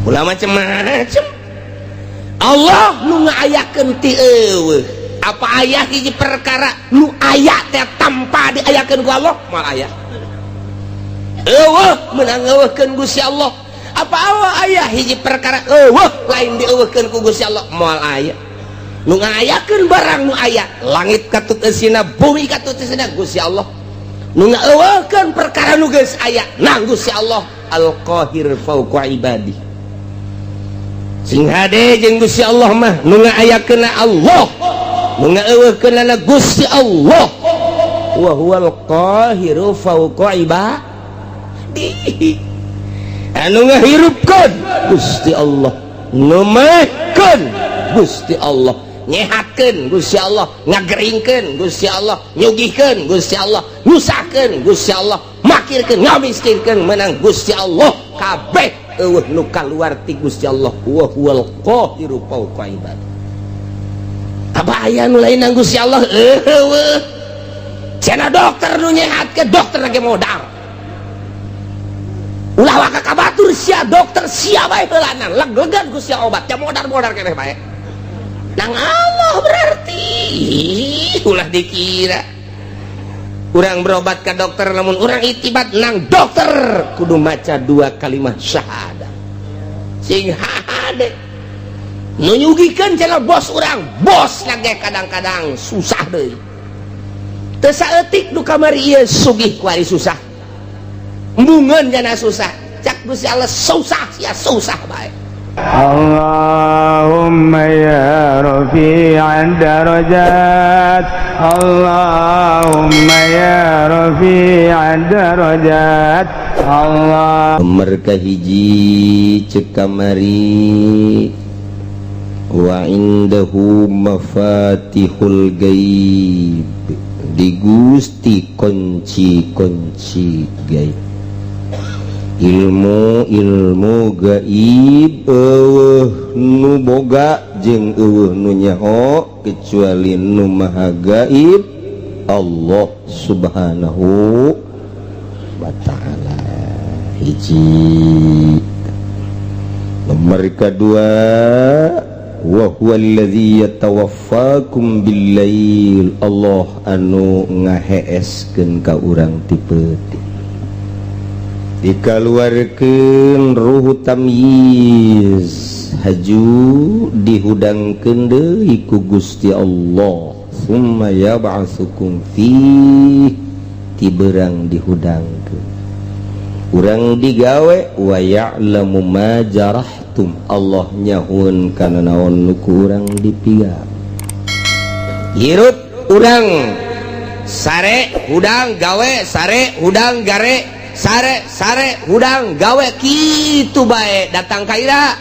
Ulah macem-macem. Allah nu ngaayakeun ti eueuh. Apa aya hiji perkara nu aya teh tanpa diayakeun ku Allah? Moal aya. Eueuh meunang eueuhkeun Gusti Allah. Apa Allah aya hiji perkara eueuh lain dieueuhkeun ku Gusti Allah? Moal aya. Nu ngayakeun barang nu aya, langit katut eusina, bumi katut eusina, Gusti Allah. Nu ngaeueuhkeun perkara nu geus aya nang Gusti Allah Al-Qahir fauqa ibadi. Sing hade jeung Gusti Allah mah, nu ngaayakeun Allah, nu ngaeueuhkeun Gusti Allah. Wa huwal qahiru fauqa ibadi. Anu ngahirupkeun Gusti Allah, nu mehkeun Gusti Allah, nyehatkeun Gusti Allah, ngageringkeun Gusti Allah, nyugihkeun Gusti Allah, nyusahkeun Gusti Allah, makirkeun, ngamiskinkeun menang Gusti Allah. Kabeh eueuh nu kaluar ti Gusti Allah. Wa huwal qahiru fauqa ibad. Apa aya nu lain nang Gusti Allah? Eueuh. Cenah dokter nu nyehatkeun, dokter lagi modal. Ulah waka ka batur sia, dokter sia bae heulanan, leg-legan ku sia obat, ya modar-modar keneh bae. Nang Allah berarti ulah dikira urang berobat ke dokter, namun urang itibat nang dokter kudu maca dua kalimat syahadat. Sing hade nu nyugikeun cenah bos urang, bos lagi kadang-kadang susah deui. Teu saeutik nu kamari ieu sugih, kuari susah, embungeun jana susah. Cak Gusti Allah, susah sia, susah bae. اللهم يا رفيع الدرجات، اللهم يا رفيع الدرجات، الله Nomor kahiji cek kamari, wa indahu mafatihul gaib, di Gusti kunci-kunci gaib, ilmu ilmu gaib. Eueuh nu boga jeung eueuh nu nyaho kecuali nu maha gaib, Allah Subhanahu wa Ta'ala. Hiji. Nomor kedua, wa huwa allazi yatawaffakum bil-lail, Allah anu ngaheeskeun ka urang ti peuting, dikaluarkeun ruhu tamyiz, haju dihudangkeun deui ku Gusti Allah. Summa yab'atsukum fi, tiberang dihudangkeun urang digawe. Wa ya'lamu ma jarahtum, Allah nyahoeun kana naon nu ku urang dipigawe. Hirup urang sare hudang gawe, sare hudang gare, sare sare hudang gawe, kitu bae. Datang ka ira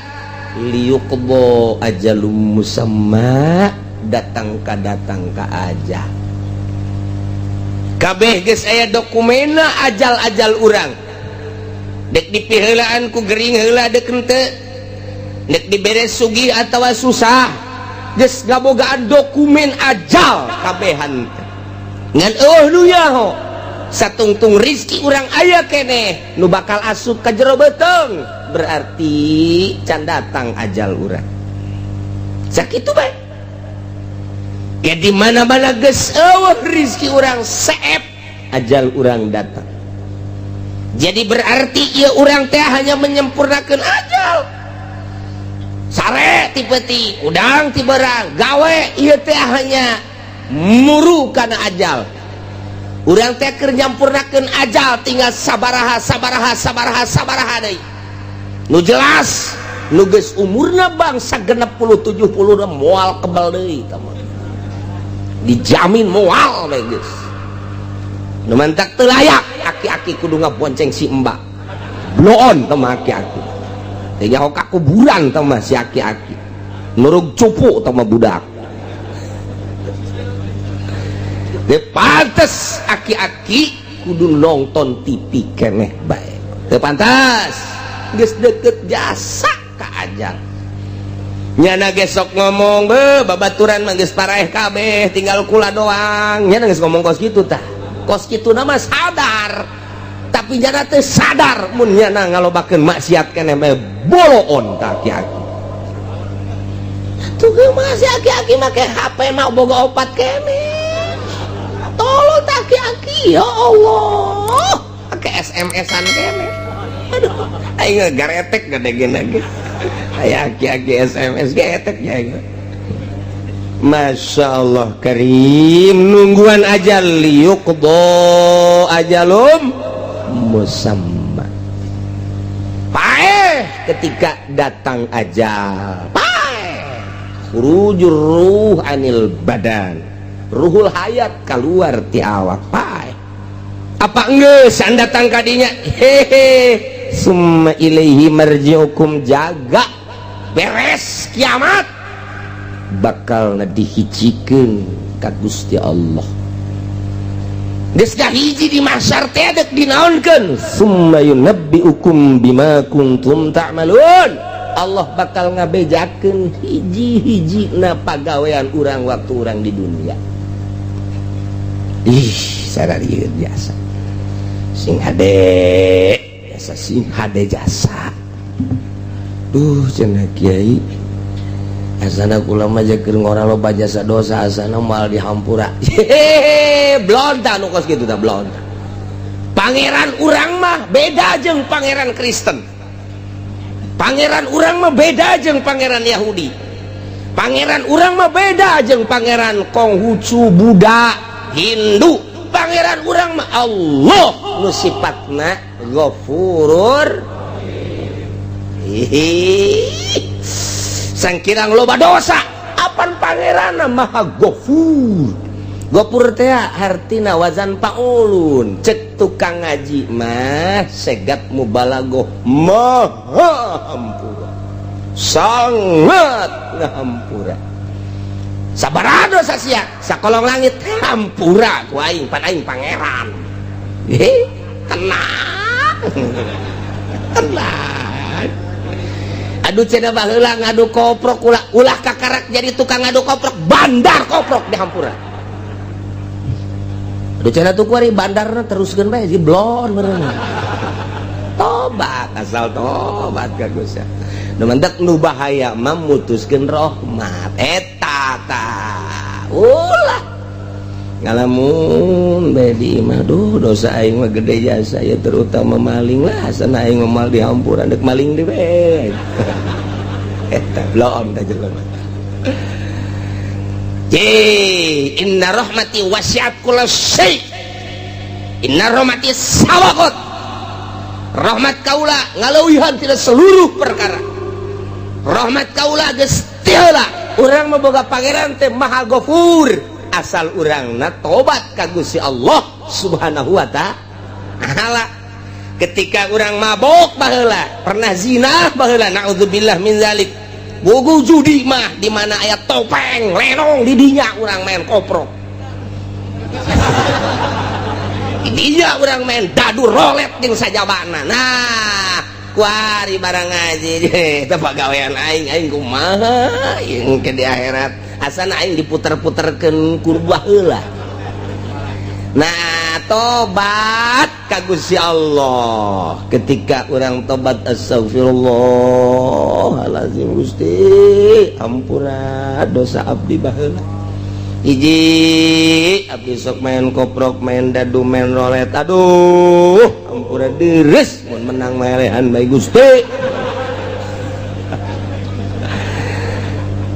liyuqdha ajalum musamma, datang ka datang ka aja. Kabeh geus aya dokumena ajal-ajal urang. Dek dipiheulaan ku gering heula dek henteu, dek dibere sugih atawa susah, geus ngabogaan dokumen ajal kabehan teh. Ngan eueuh nu nyaho. Satungtung rizki urang aya keneh nu bakal asup ka jero beuteung, berarti can datang ajal urang. Sakitu bae. Ya di mana-mana geus eueuh rizki urang, seep ajal urang datang. Jadi berarti ieu urang teh hanya menyempurnakan ajal. Sare ti peuting, udang ti berang gawe, ieu teh hanya muru kana ajal. Urang teh keur nyampurnakeun ajal, tinggal sabaraha sabaraha sabaraha sabaraha deui. Nu jelas nu geus umurna bangsa 60 70 moal kebal deui tah mah. Dijamin moal we geus. Nu mantak teu layak aki-aki kudu ngabonceng si embak. Bloon tah mah aki-aki. Teu nyaho ka kuburan tah mah si aki-aki. Nurug cupu tah mah budak. Teu pantes aki-aki kudu nonton TV keneh bae. Teu pantas. Geus deket jasa ka ajal. Nyana gesok ngomong, be babaturan mah geus paraeh kabeh, tinggal kula doang. Nyana geus ngomong kos kitu tah. Kos kitu na mah sadar. Tapi nyana teu sadar mun nyana ngalobakeun maksiat keneh bae. Boloon tah aki-aki. Tuh masih aki-aki make HP mah boga opat kene. Tolol tah aki-aki, ya Allah. Make SMS-an kene. Aduh, aing garetek gede gede. Aya aki-aki SMS getek ya aing. Masya Allah karim, nungguan ajal liyuqdo ajalum musamma. Paeh ketika datang ajal, paeh khurujur ruh anil badan, ruhul hayat keluar ti awak, paeh. Apa geus datang kadinya? Hehe, summa ilaihi marji'ukum, jaga beres kiamat bakal dihijikeun ka Gusti Allah. Geus hiji di mahsyar teh dek dinaonkeun, summa yunabbiukum bima kuntum ta'malun. Allah bakal ngabejakeun hiji-hiji na pagawean urang waktu urang di dunia. Ih, sararieun biasa sing hade biasa, sing hade jasa. Duh, cenah kiai, asana kula mah keur ngora loba jasa dosa, asana moal dihampura. Hehehe, blonta nu kos kitu tah, blonta. Pangeran urang mah beda jeung pangeran Kristen, pangeran urang mah beda jeung pangeran Yahudi, pangeran urang mah beda jeung pangeran Konghucu, Buddha, Hindu. Pangeran urang mah Allah nu sifatna Ghafurur. Hihi, sangkirang loba dosa apan pangeran maha gofur. Gofur teh hartina wazan paulun, cek tukang ngaji mah segat mubalagoh, maha hampura, sangat ngahampura. Sabaraha dosa sia sakolong langit, hampura ku aing, pan aing pangeran. Hehe, tenang tenang. Aduh, cenah baheula ngadu koprok, ulah ulah kakarak jadi tukang ngadu koprok, bandar koprok di hampura. Aduh, cenah tuh kuari bandarna teruskeun bae, blon meureun. Tobat, asal tobat ka Gusti. Nu mentek nu bahaya mah mutuskeun rahmat eta tah. Ulah ngalamun bae di imah, duh dosa aing mah gede jasa ya, terutama maling lah, asana aing mah moal dihampura, dek maling deui bae. Eta blon tah jelema. Inna rahmati wasi'at kulla syai. Inna rahmati sabaqat. Rahmat kaula ngaleuwihan tina seluruh perkara. Rahmat kaula geus ti heula. Urang mah boga pangeran teh Maha Ghafur. Asal urangna tobat ka Gusti Allah Subhanahu wa Ta'ala. Ketika urang mabok baheula, pernah zina baheula, naudzubillah min zalik. Bogo judi mah di mana aya topeng lenong di dinya urang main koprok. Di dinya urang main dadu rolet jeung sajabana. Nah, kuari barang ngaji eta pagawean aing, aing kumaha jeung ke di akhirat. Asana aing diputer-puterkeun ku baheula. Nah, tobat ka Gusti Allah. Ketika urang tobat, astagfirullahalazim, Gusti ampura dosa abdi baheula. Hiji abdi sok main koprok, main dadu, main rolet. Aduh, ampura deres mun menang melehan bae Gusti.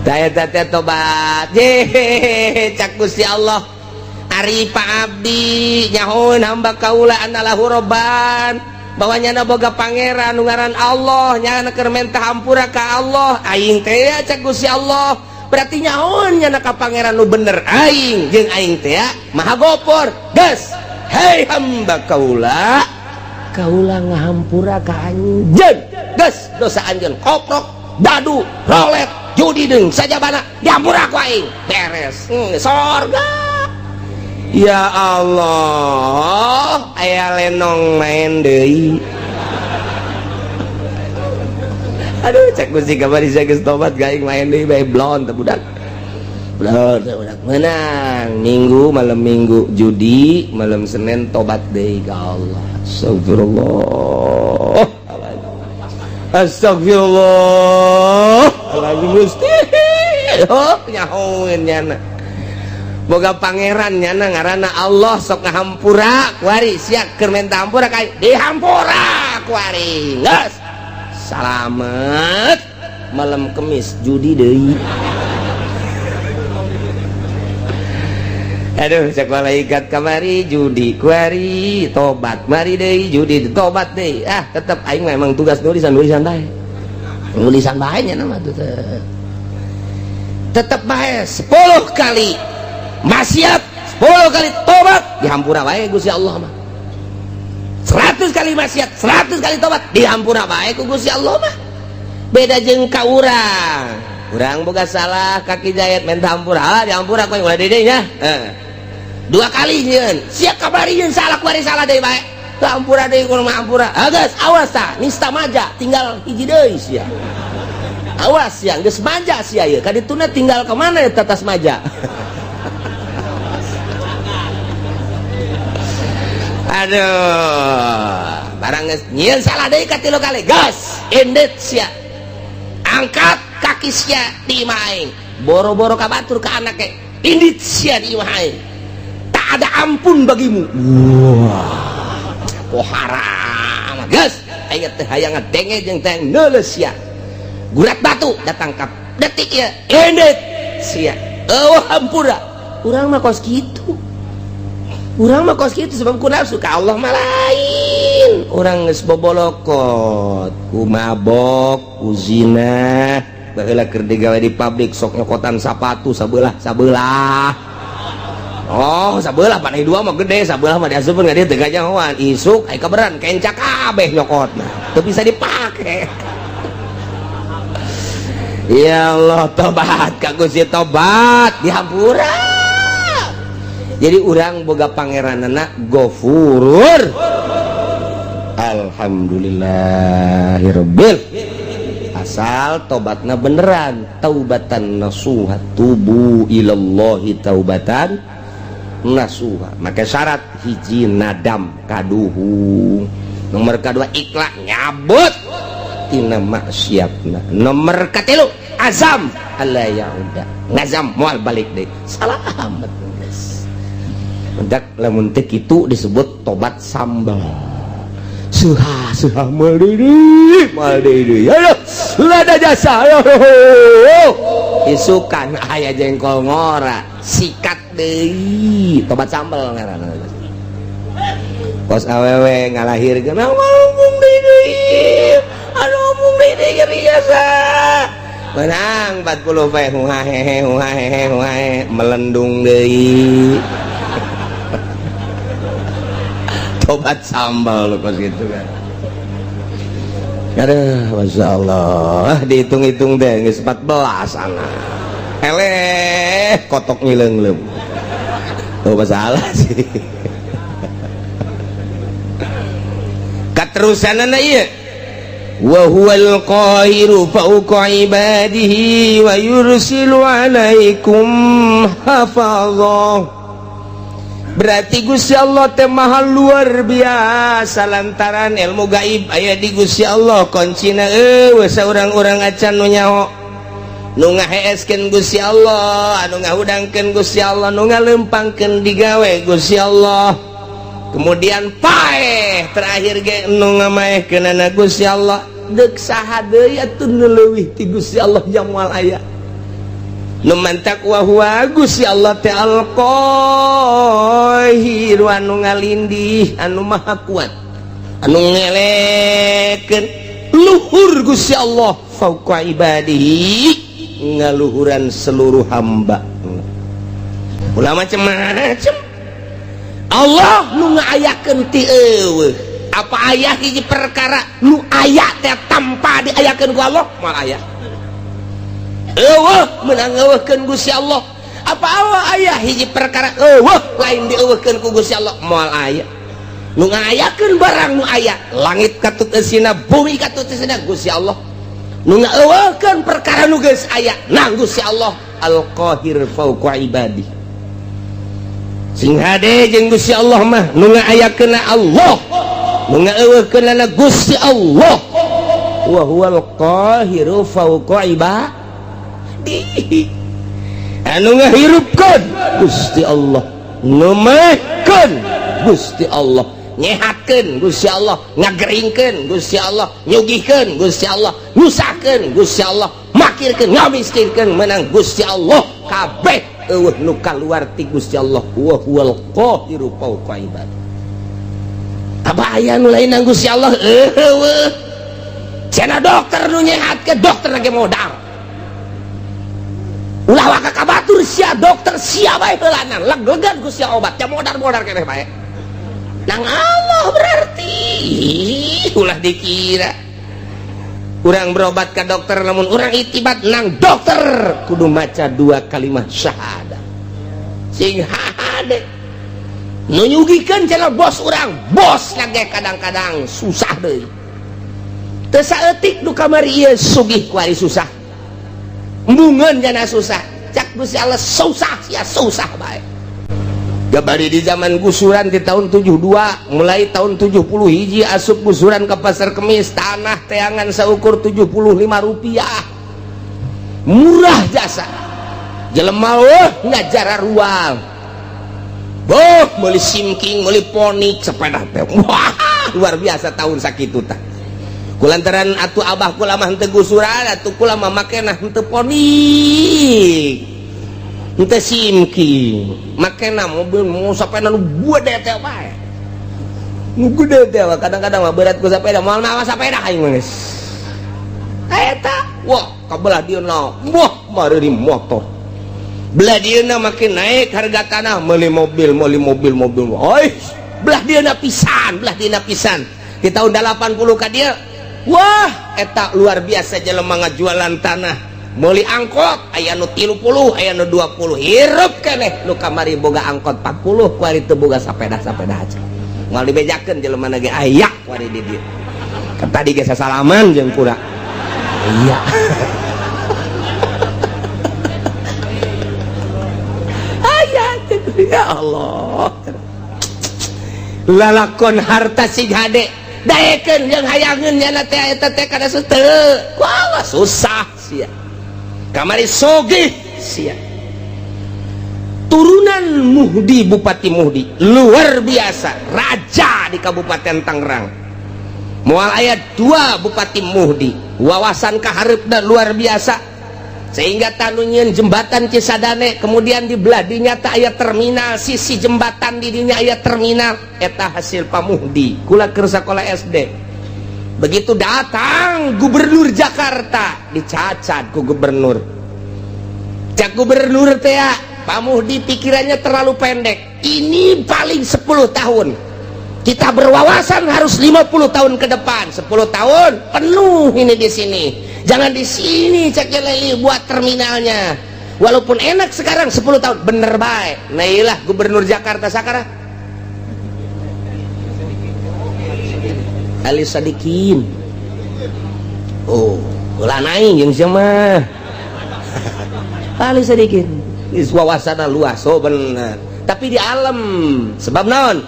Tah eta teh tobat. Ye, cak Gusti Allah. Ari Pak Abdi nyahoeun hamba kaula anallahu robban, bahwa nyana boga pangeran nu ngaran Allah, nyana keur menta hampura ka Allah. Aing teh cak Gusti Allah, berarti nyahoeun nyana ka pangeran nu bener aing jeung aing teh maha gopor. Geus, hei hamba kaula, kaula ngahampura ka anjeun. Geus dosa anjeun koprok, dadu, rolet, judi deung sajabana dihampura ku aing. Beres. Sorga. Ya Allah, aya lenong main deui. Aduh, cek Gusti kamari saya geus tobat gaing main deui bae, blon teh budak. Blon teh budak menang. Minggu malam Minggu judi, malam Senin tobat deui ka Allah. Astagfirullah. Astagfirullah lagi Gusti. Oh, nyahoeun nyana. Boga pangeran nyana ngaranna Allah sok ngahampura kuari sia keur menta hampura ka dihampura kuari. Geus. Salamet malam Kemis judi deui. Aduh, cek malaikat kamari judi kuari tobat mari deui judi tobat deui. Ah, tetep aing mah emang tugas nulisan-nulisan bae. Nulisan bae nya mah tuh. Tetep bae 10 kali maksiat, 10 kali tobat dihampura bae Gusti Allah mah. 100 kali maksiat, 100 kali tobat dihampura bae ku Gusti Allah mah. Beda jeung ka urang. Urang boga salah kaki jayat minta hampura, ah dihampura ku ulah deui nya. Dua kali nyeun, sia kabari nyeun salah kuari salah deui bae. Teu hampura deui kudu mah hampura. Ah geus awas tah, nista maja tinggal hiji deui sia. Awas sia, geus maja sia ieu. Ka dituna tinggal ka mana eta tas maja. Aduh, barang geus nyieun salah deui ka tilu kali. Geus, indit sia. Angkat kaki sia di imah aing. Boro-boro ka batur ka anak ge. Indit sia di imah aing. Tak ada ampun bagimu. Wah, oh haram. Geus, aing teh hayang ngadenge jeung teh neuleus sia. Gurat batu datang ka detik ieu. Indit sia. Eueuh hampura. Urang mah kos kitu. Urang mah kos kitu sebab ku nafsu ka Allah mah lain. Urang geus bobolokot, ku mabok, ku zina, baheula keur digawe di pabrik sok nyokotan sapatu sabelah-sabelah. Oh, sabelah panai dua mah gede, sabelah mah diasupkeun ka dieu teu kanyahoan. Isuk aya kaberan kenca kabeh nyokotna. Teu bisa dipake. Ya Allah, tobat ka Gusti tobat dihampura. Jadi urang boga pangeranana Gofurur. Alhamdulillahirabbil. Asal tobatna beneran, taubatan nasuha, tubu ilallahi taubatan nasuha. Maka syarat hiji nadam kaduhung, nomor kedua ikhlas nyabut tina maksiatna, nomor katilu azam alla yauda ngazam moal balik deui. Salamet geus. Mendak lamun teu kitu disebut tobat sambal. Suha suha moal deui moal deui. Aduh, lada jasa. Isukan aya jengkol ngora sikat deui tobat sambal ngaranna. Kos awewe ngalahirkeun ngomong deui deui. Aduh ngomong deui deui nyeri jasa. Menang 40 poe huhahehe huhahehe huhahe melendung deui. Tobat sambal kos gitu kan. Aduh, Masya Allah, dihitung-hitung deh, geus 14 anak. Eleh, kotok ngileung-leung. Oh, masalah sih. Katerusanana ieu. Wa huwal qahiru fawqa ibadihi wa yursilu alaikum hafazah. Berarti Gusti Allah teh maha luar biasa lantaran ilmu gaib aya di Gusti Allah kuncina eueuh saurang-urang acan nu nyaho nu ngaheeskeun Gusti Allah anu ngahudangkeun Gusti Allah nu ngalempangkeun digawe Gusti Allah kemudian paeh terakhir ge nu ngamaehkeunana Gusti Allah deuk saha deui atuh nu leuwih ti Gusti Allah jang moal aya. Nu mantak wa huwa Gusti Allah teh al-Qahir anu ngalindih anu maha kuat anu ngelekeun luhur Gusti Allah fauqa ibadihi ngaluhuran seluruh hamba. Ulah macem-macem Allah nu ngaayakeun ti eueuh apa aya hiji perkara nu aya teh tanpa diayakeun ku Allah moal aya. Eueuh meunang eueuhkeun Gusti Allah apa Allah aya hiji perkara eueuh lain dieueuhkeun ku Gusti Allah moal aya. Nu ngaayakeun barang nu aya langit katut eusina bumi katut eusina Gusti Allah nu ngaeueuhkeun perkara nu geus aya nang Gusti Allah Al-Qahir fauqa ibadi. Sing hade jeung Gusti Allah mah nu ngaayakeunna Allah nu ngaeueuhkeunna Gusti Allah. Wa huwal qahiru fawqa ibadihi. Anu ngahirupkeun Gusti Allah, numehkeun Gusti Allah, nyehatkeun Gusti Allah, ngageringkeun Gusti Allah, nyugihkeun Gusti Allah, nyusahkeun Gusti Allah, makirkeun, ngamiskinkeun menang Gusti Allah. Kabeh eueuh nu kaluar ti Gusti Allah. Wa huwal qahiru fawqa ibadihi. Apa aya nu lain nang Gusti Allah? Eueuh. Cenah dokter nu nyehatkeun, dokter lagi modal. Ulah waka ka batur sia dokter sia bae heulanan, leg-legan ku sia obat, ya modar-modar keneh bae. Nang Allah berarti ulah dikira urang berobat ke dokter, namun urang itibat nang dokter kudu maca dua kalimat syahadat sing hade. Nu nyugihkeun cenah bos urang, bos lagi kadang-kadang susah deui. Teu saeutik nu kamari ieu sugih kuari susah, embungeun jana susah. Cak Gusti Allah susah sia susah bae. Gabari di zaman gusuran di tahun 72, mulai tahun 70 hiji asup gusuran ke Pasar Kemis, tanah teangan seukur 75 rupiah, murah jasa. Jelema weh ngajar ruang boh meuli simking, meuli ponik, sepeda teh wah luar biasa tahun sakitu tah. Kulantaran atuh abah kula mah henteu gusuran, atuh kula mah makena henteu ponik, henteu simking, makena mobil mau sepeda nu gede teh bae, nu gede teh. Kadang-kadang mah berat ku sepeda, moal mawa sepeda aing mah geus eta. Wah, kabelah dieuna wah mareuri motor, belah dieuna makin naik harga tanah, meuli mobil, meuli mobil, mobil. Oi, belah dieuna pisan, belah dieuna pisan di tahun 80 ka dieu. Wah, eta luar biasa jelema ngajualan tanah, meuli angkot aya nu 30, aya nu 20, hirup keneh. Nu kamari boga angkot 40, kuari teu boga sapeda-sapeda aja. Moal dibejakeun jelema ge aya kuari di dieu. Kan tadi ge sasalaman jeung kura. Iya. Aya ya Allah. Lalakon harta sing hade daekeun jeung hayangeun nyana teh eta teh kada teu. Wah, susah sia. Kamari sogih sia. Turunan Muhdi, Bupati Muhdi luar biasa, raja di Kabupaten Tangerang. Moal aya dua Bupati Muhdi, wawasan kahareupna luar biasa sehingga tanu nyieun jembatan Cisadane, kemudian di belah dinya teh aya terminal, sisi jembatan di dinya aya terminal, eta hasil Pak Muhdi. Kula keur sakola SD. Begitu datang gubernur Jakarta, dicacat ku gubernur. Cak gubernur teh, Pak Muhdi pikirannya terlalu pendek. Ini paling 10 tahun. Kita berwawasan harus 50 tahun ke depan. 10 tahun penuh ini di sini. Jangan di sini cak Leli buat terminalnya. Walaupun enak sekarang 10 tahun, bener baik. Nah iyalah gubernur Jakarta sekarang Ali Sadikin. Oh, ulah naik jeung sia mah. Ali Sadikin. Wawasanna luas, oh bener. Tapi di alam sebab naon?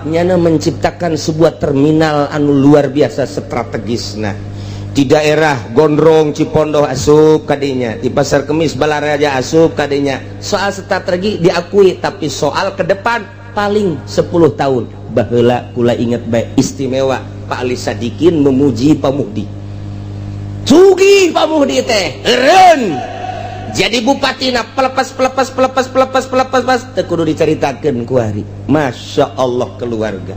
Nyana menciptakan sebuah terminal anu luar biasa strategisna. Di daerah Gondrong Cipondoh asup kadinya, di Pasar Kemis Balaraja asup kadinya. Soal strategi diakui, tapi soal ke depan paling 10 tahun. Baheula kula inget bae istimewa Pak Ali Sadikin memuji Pak Muhdi. Sugih Pak Muhdi teh, eureun. Jadi bupati na pelepas pelepas pelepas pelepas pelepas pas teu kudu dicaritakeun ku hari. Masya Allah keluarga.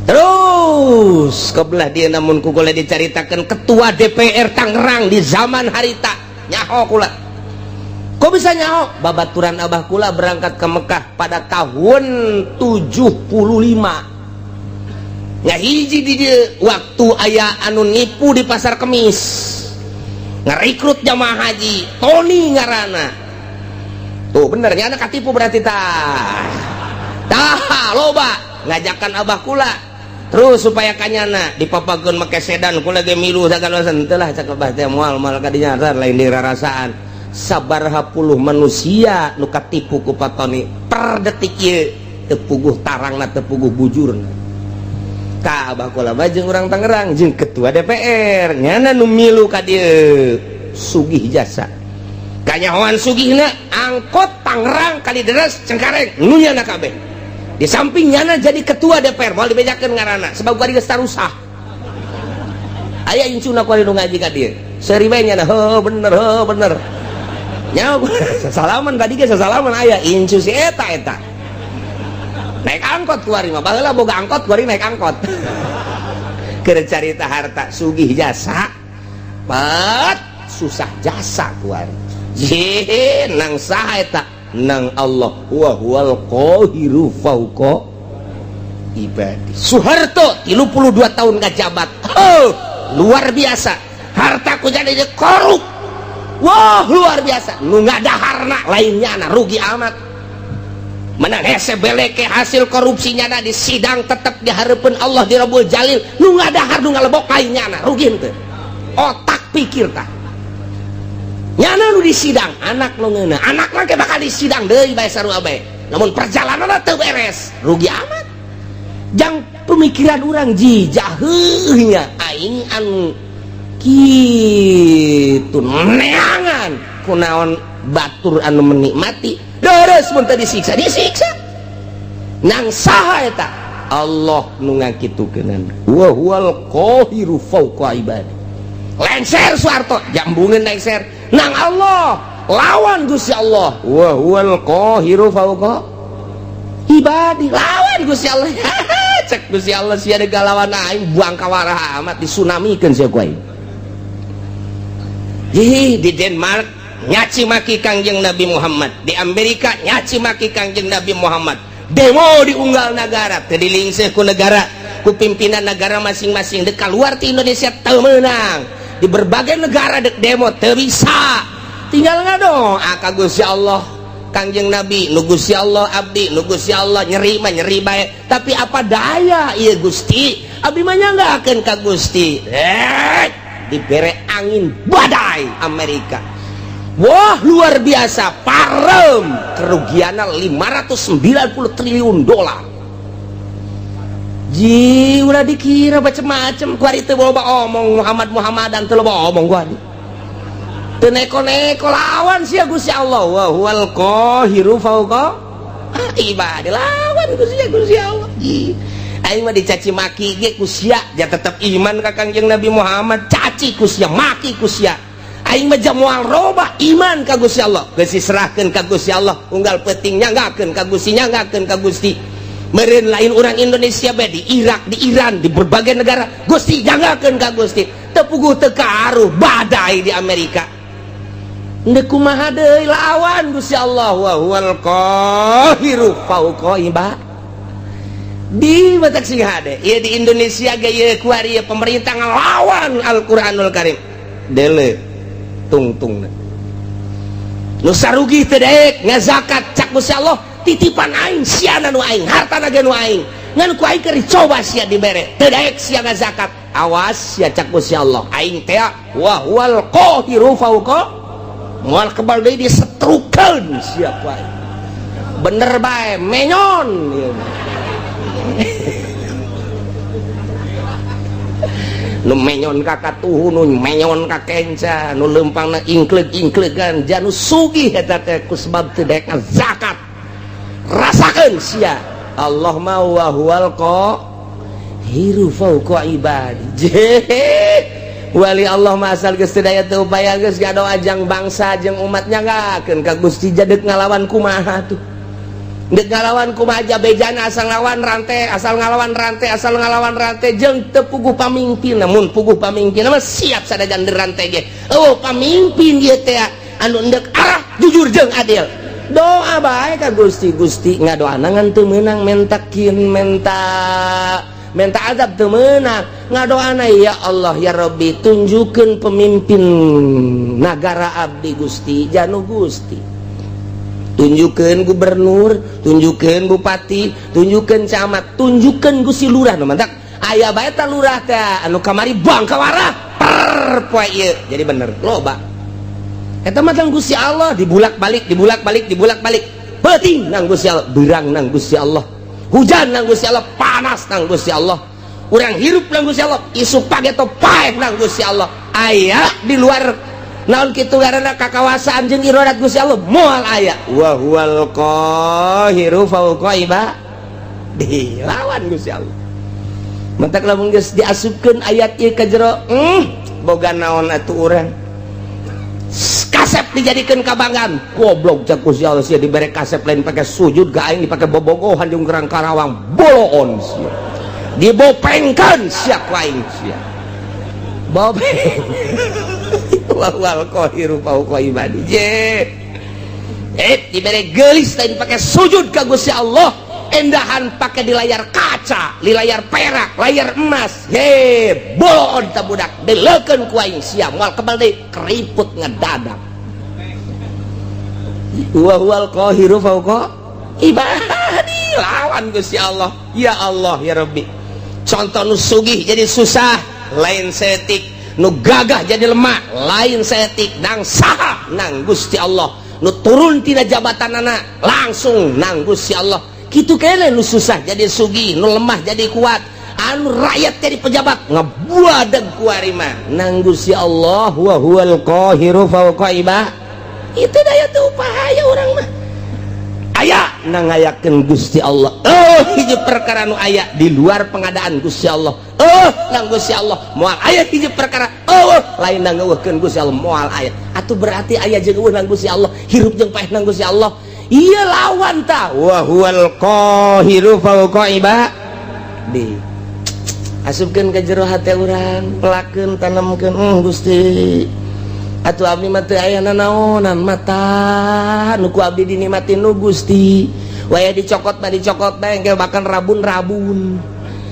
Terus kebelah dia namun ku kula dicaritakeun ketua DPR Tangerang di zaman harita nyaho kula. Kok bisa nyaho? Babaturan abah kula berangkat ke Mekah pada tahun 75. Ngahiji di dieu waktu aya anu nipu di Pasar Kemis. Ngerekrut jamaah haji, Tony ngarana. Tuh bener nya anak katipu berarti tah. Tah loba ngajakan abah kula. Terus supaya kanyana dipapakeun make sedan kula ge milu sagala teu lah cak abah teh moal moal kadinya lain dirarasaan. Sabaraha puluh manusia nu katipu ku Pak Tony per detik ieu teu puguh tarangna, teu puguh bujurna. Ka Abah kula mah jeung urang Tangerang jeung ketua DPR nyana nu milu ka dieu sugih jasa. Kanyahoan sugihna angkot Tangerang Kalideres Cengkareng nu nyana kabeh. Di samping nyana jadi ketua DPR moal dibejakeun ngaranna sebab kuari geus tarusah. Aya incuna kuari nu ngaji ka dieu. Seuri bae nyana heuh bener heuh bener. Nyawa sasalaman tadi ge sasalaman aya incu si eta eta. Naik angkot kuari mah baheula boga angkot kuari naik angkot. Keur carita harta sugih jasa pat susah jasa kuari. Jih nang saha eta nang Allah wa huwal qahiru fauqa ibadi. Soeharto 32 tahun ngajabat. Oh, luar biasa. Harta ku jadi korup. Wah, luar biasa. Nu ngadaharna lainnya na rugi amat. Menang hese beleke hasil korupsinya na di sidang tetep dihareupeun Allah di Rabbul Jalil. Nu ngadahar nu ngalebok lainnya na rugi henteu. Otak pikir tah. Nyana nu di sidang anak nu ngeunah, anak mah ke bakal di sidang deui bae sarua bae. Namun perjalananna teu beres, rugi amat. Jang pemikiran urang jijah heuh nya aing anu kitu neangan kunaon batur anu menikmati deres mun teu disiksa disiksa nang saha eta Allah nu ngakitukeunana wa huwal qahiru fauqa ibadi. Lengser Soeharto jambungeun lengser nang Allah lawan Gusti Allah wa huwal qahiru fauqa ibadi lawan Gusti Allah. Cek Gusti Allah sia deuk lawan aing buang kawarah amat disunamikeun sia ku aing. Ih, di Denmark nyaci maki Kangjeng Nabi Muhammad, di Amerika nyaci maki Kangjeng Nabi Muhammad, demo di unggal negara teu dilingseuh ku negara ku pimpinan negara masing-masing. Dek keluar ti Indonesia teu meunang, di berbagai negara dek demo teu bisa, tinggal ngadoa ka Gusti Allah Kangjeng Nabi nu Gusti Allah abdi nu Gusti Allah nyeri mah nyeri bae, tapi apa daya ieu Gusti abdi mah nyanggakeun ka Gusti. Dibere angin badai Amerika. Wah luar biasa parem kerugiannya 590 triliun dolar. Ji ulah dikira macem-macem kuari teu loba omong Muhammad Muhammadan teu loba omong kuari. Teu neko-neko lawan sia Gusti Allah wa huwal qahiru fauqa ibadi lawan Gusti Allah. Ji aing mah dicaci maki ge ku sia ja tetep iman ka Kangjeng Nabi Muhammad, caci ku sia maki ku sia. Aing mah moal roba iman ka Gusti Allah, geus diserahkeun ka Gusti Allah unggal peuting nyanggakeun ka Gusti nyanggakeun ka Gusti. Meureun lain urang Indonesia bae di Irak, di Iran, di berbagai negara Gusti nyanggakeun ka Gusti. Teu puguh teu karuh badai di Amerika. Ndek kumaha deui lawan Gusti Allah wa huwal qahiru fauqa ibadi. Di batak sing hade ieu di Indonesia ge ieu kuari ieu pemerintah ngalawan Al-Qur'anul Karim. Dele tungtungna nu sarugi teu daek ngazakat cak Gusti Allah titipan aing siana nu aing hartana ge nu aing ngan ku aing keur dicoba sia dibere teu daek sia ngazakat awas sia cak Gusti Allah aing teh wa huwal qahiru fauqa moal kebal deui disetrukeun sia ku aing bener bae menyon ieu. Nu menyon ka katuhu nu menyon ka kenca nu leumpangna ingkleug-ingklegan janu sugih eta teh ku sebab teu daek zakat rasakeun sia Allah ma wa huwal qahiru fauqa ibadi. Wali Allah mah asal geus teu daya teu upaya geus gadoa jang bangsa jeung umat nyanggakeun ka Gusti jadek ngalawan kumaha tuh. Dek ngalawan kumaha bejana asal ngalawan rantai asal ngalawan rantai asal ngalawan rantai jeung teu puguh pamimpin namun puguh pamimpin mah siap sadajan rantai ge. Oh pamimpin ieu teh anu endek arah jujur jeung adil. Doa bae ka Gusti Gusti ngadoana ngan teu meunang mentakin menta azab teu meunang ngadoana ya Allah ya Rabbi tunjukkeun pemimpin nagara abdi Gusti janu Gusti. Tunjukkeun gubernur, tunjukkeun bupati, tunjukkeun camat, tunjukkeun Gusti lurah nu mantak aya bae ta lurah teh anu kamari bangkawarah per poe ieu jadi bener loba. Eta mah tang Gusti Allah dibulak-balik dibulak-balik dibulak-balik peuting nang Gusti Allah, beurang nang Gusti Allah, hujan nang Gusti Allah, panas nang Gusti Allah. Urang hirup nang Gusti Allah, isuk pageto paeh nang Gusti Allah. Aya di luar naon kitu ngaranna kakawasaan jeung iradat Gusti Allah? Moal aya. Wa huwal qahiru fawqa ibadi, lawan Gusti Allah. Matak lamun geus diasupkeun ayat ieu ka jero, boga naon atuh urang? Kasep dijadikeun kabanggaan, goblok cak Gusti Allah, sia dibere kasep lain pakai sujud ka aing, dipake bobogohan jeung Gerang Karawang. Boloon sia, dibopengkeun sia ku aing, sia bopeng. Wa huwal qahiru fawqa ibadi. Je dibere geulis lain pakai sujud ka Gusti Allah, endahan pakai di layar kaca, di layar perak, layar emas. He, boloon ta budak, dileukeun ku aing sia moal kebal deui, keriput ngedadak. Wa huwal qahiru fawqa ibadi, lawan Gusti Allah. Ya Allah ya Rabbi, contoh nu sugih jadi susah lain saeutik, nu gagah jadi lemah lain saeutik, nang saha? Nang Gusti Allah. Nu turun tina jabatan anak langsung nang Gusti Allah. Kitu kene, nu susah jadi sugih, nu lemah jadi kuat, anu rakyat jadi pejabat, ngebuadeg kuari mah nang Gusti Allah. Wa huwal qahiru fawqa ibadi. Itu daya tuh upaya urang mah aya nang ngayakeun Gusti Allah. Oh, hiji perkara nu aya di luar pengadaan Gusti Allah, oh, nang Gusti Allah. Moal aya hiji perkara, oh, lain nang ngeuweuhkeun Gusti Allah, moal aya. Atuh berarti aya jeung euweuh nang Gusti Allah, hirup jeung paeh nang Gusti Allah. Iya, lawan ta. Wa huwal qahiru fawqa ibadi. Asupkeun ke jero hate urang, pelakeun, tanemkeun. Gusti, atuh abdi mah teu aya nanaonan, mata nu ku abdi dinikmatin nu Gusti. Waya dicokot mah dicokot bae engke, bahkan rabun-rabun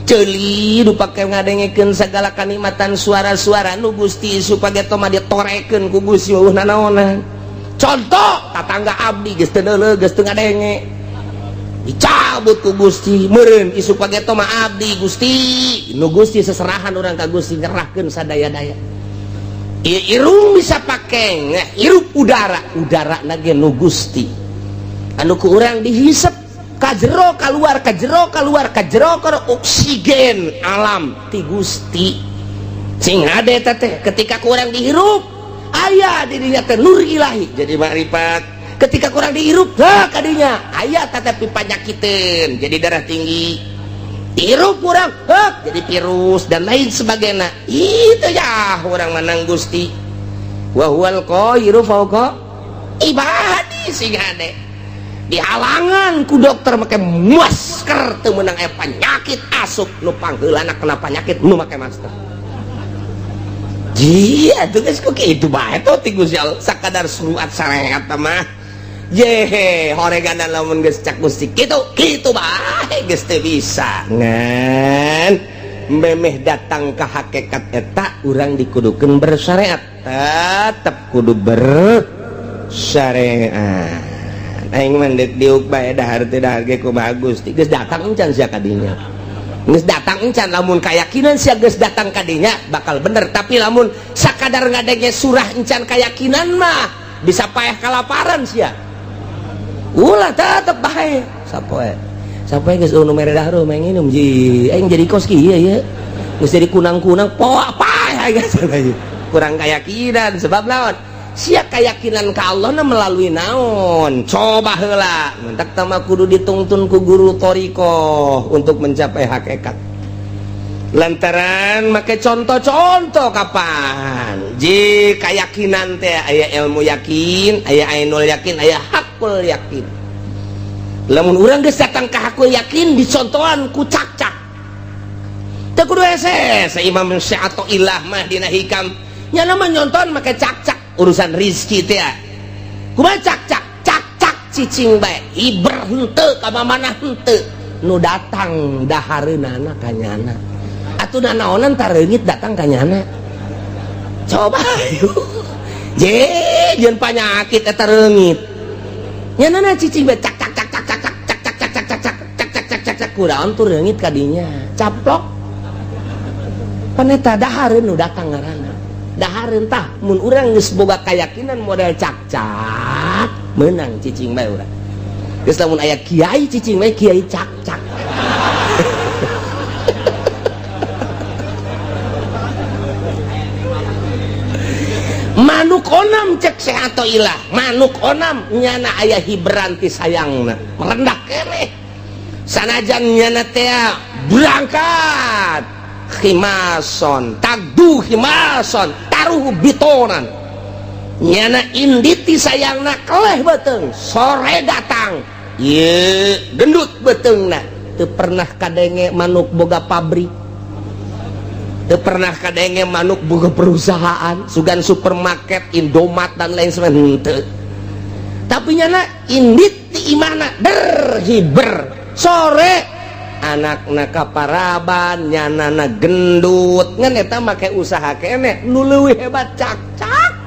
ceuli nu pake ngadengekeun segala kanikmatan suara-suara nu Gusti, supaya mah ditorekeun ku Gusti, euweuh nanaonan. Contoh, tatangga abdi geus teu neuleuh, geus teu ngadenge, dicabut ku Gusti meureun. Isuk pageto mah abdi, Gusti, nu Gusti. Seserahan urang ka Gusti, nyerahkeun sadaya-daya. Irung bisa pake hirup udara, udara nage nu Gusti, anu ku urang dihisep ka jero keluar, ka jero keluar, ka jero keluar, oksigen alam ti Gusti. Sing hade teh, ketika ku urang dihirup aya dirinya teh nur ilahi jadi makrifat. Ketika ku urang dihirup, ha, kadinya aya tetapi panyakiteun, jadi darah tinggi. Hirup kurang, hek, jadi virus dan lain sebagainya. Itu ya urang menang Gusti. Wa huwal qahiru fawqa ibadi. Sing hade dihalangan ku dokter make masker teu meunang, aya penyakit asup, nu pangheulana kena penyakit nu make masker. Jia, tuh geus kok kitu bae tuh ti Gusti Allah, sakadar surat syariat mah. Yehe, horegan lamun geus cak Gusti kitu, kitu bae geus teu bisa. Ngan memeh datang ke hakikat eta urang dikudukeun bersyariat, tetep kudu bersyariat. Aing mah deuk diuk bae, dahar teu dahar ge kumaha Gusti. Geus datang encan sia kadinya? Geus datang encan? Lamun keyakinan sia geus datang kadinya bakal bener, tapi lamun sakadar ngadenge surah encan keyakinan mah bisa payah kalaparan sia. Ulah, tetep bae sapoe sapoe geus nu mere dahar mah nginum ji aing jadi kos kieu ye, geus jadi kunang-kunang poa paeh geus kurang keyakinan. Sebab naon sia keyakinan ka Allah na melalui naon? Coba heula, mentak tama kudu ditungtun ku guru thoriqoh untuk mencapai hakikat, lantaran make contoh-contoh kapan ji keyakinan teh aya ilmu yakin, aya ainul yakin, aya hakul yakin. Lamun urang geus datang ka hakul yakin, dicontohan ku cak-cak teu kudu hese. Imam atau ilah mah dina Hikam nya mah nyontohan make cak-cak urusan rizki teh. Kumaha cak-cak? Cak-cak cicing bae, hiber henteu, ka mana henteu, nu datang dahareunana ka nyana. Atuh nanaonan tareungit datang ka nyana? Coba je jeung panyakit eta reungit nya, cicing bae, cak cak cak cak cak cak cak cak cak cak cak cak cak cak cak cak cak, kunaon tuh reungit kadinya caplok? Pan eta dahareun nu datang ngaranna dahareun. Tah, mun urang geus boga keyakinan model cak-cak, menang cicing bae urang. Geus lamun aya kiai cicing bae, kiai cak-cak. Manuk onam cek Syekh Athoillah, manuk onam nyana aya hiberan ti sayangna, merendah keneh. Sanajan nyana teh berangkat khimason, tagdu khimason, taruh bitonan. Nyana inditi sayangna keleh beuteung, sore datang. Ye, gendut beuteungna. Teu pernah kadenge manuk boga pabrik. Teu pernah kadenge manuk boga perusahaan, sugan supermarket, Indomaret dan lain sebagainya henteu. Tapi nyana indit ti imahna der hiber. Sore anakna kaparaban, nyanana gendut. Ngan eta make usaha keneh nu leuwih hebat cakcak.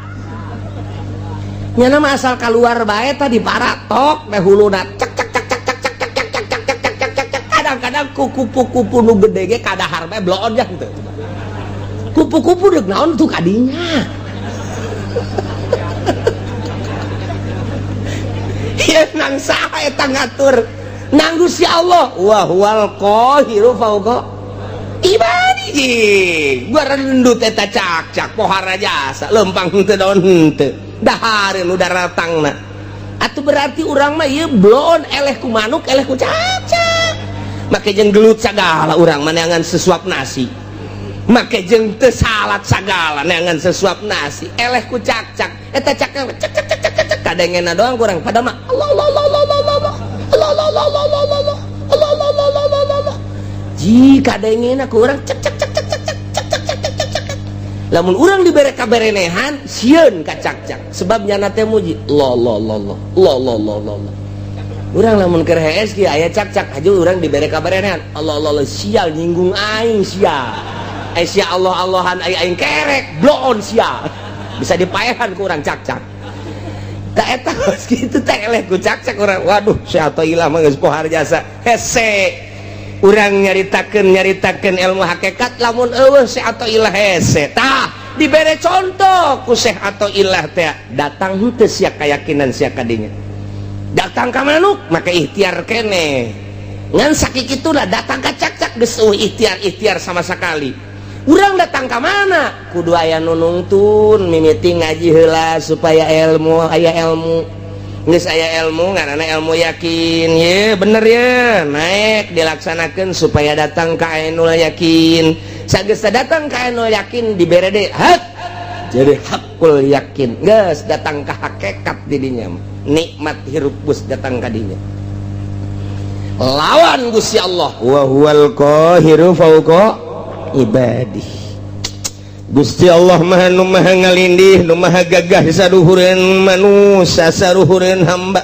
Nyana mah asal keluar bae tadi paratok teh huluna cek cek cek cek cek cek cek cek cek cek cek cek cek cek. Kadang-kadang ku kupu-kupu nu gede ge kadahar bae bloon jang teu. Kupu-kupu deuk naon tuh kadinya. Ieu nang saha eta ngatur? Nang Gusti Allah. Wa huwal qahiru fauqa ibadihi. Gua rendut eta cak-cak pohara jasa lempang henteu daun henteu. Dahareun nu daratangna. Atuh berarti urang mah ieu bloon eleh ku manuk eleh ku cak-cak. Make jeung gelut sagala urang mah neangan sesuap nasi. Make jeung teu salat sagala neangan sesuap nasi. Eleh ku cak-cak. Eta cak-cak cak cak cak cak cak kadengena doang kurang pada mah Allah Allah Allah Allah Allah Allah Allah Allah Allah Allah Allah Allah Allah Allah Allah Allah. Ji kadengena ku urang cak cak cak cak cak cak cak cak cak cak cak. Lamun urang dibere kaberenehan sieun ka cak-cak sebab nyana teh muji Allah Allah Allah Allah Allah Allah Allah Allah. Urang lamun keur hees kieu aya cak-cak haju urang dibere kaberenehan Allah Allah Allah sial nyinggung aing sial. Eh sia Allah Allahan aing aing kerek bloon sia. Bisa dipaehan ku urang cak-cak. Tak eta geus kitu teh eleh ku cak-cak urang. Waduh, Syekh Athoillah mah geus pohar jasa. Hese. Urang nyaritakeun ilmu hakikat lamun eueuh Syekh Athoillah hese. Tah, dibere contoh ku Syekh Athoillah teh datang henteu sia keyakinan sia kadinya. Datang ka manuk make ikhtiar keneh. Ngan sakikituna datang ka cak-cak geus eueuh ikhtiar-ikhtiar sama sekali. Urang datang ka mana? Kudu aya nu nungtun mimiti ngaji heula supaya ilmu aya ilmu. Geus aya ilmu ngaranna ilmu yakin. Ye bener ye, naik dilaksanakeun supaya datang ka ainul yakin. Sageus datang ka ainul yakin dibere deui hak. Jadi hakul yakin. Geus datang ka hakikat didinya. Nikmat hirup geus datang ka dinya. Lawan Gusti Allah. Wa huwal qahiru fauqa ibadih. Gusti Allah maha nu maha ngalindih, nu maha gagah saruhureun manusia, saruhureun hamba.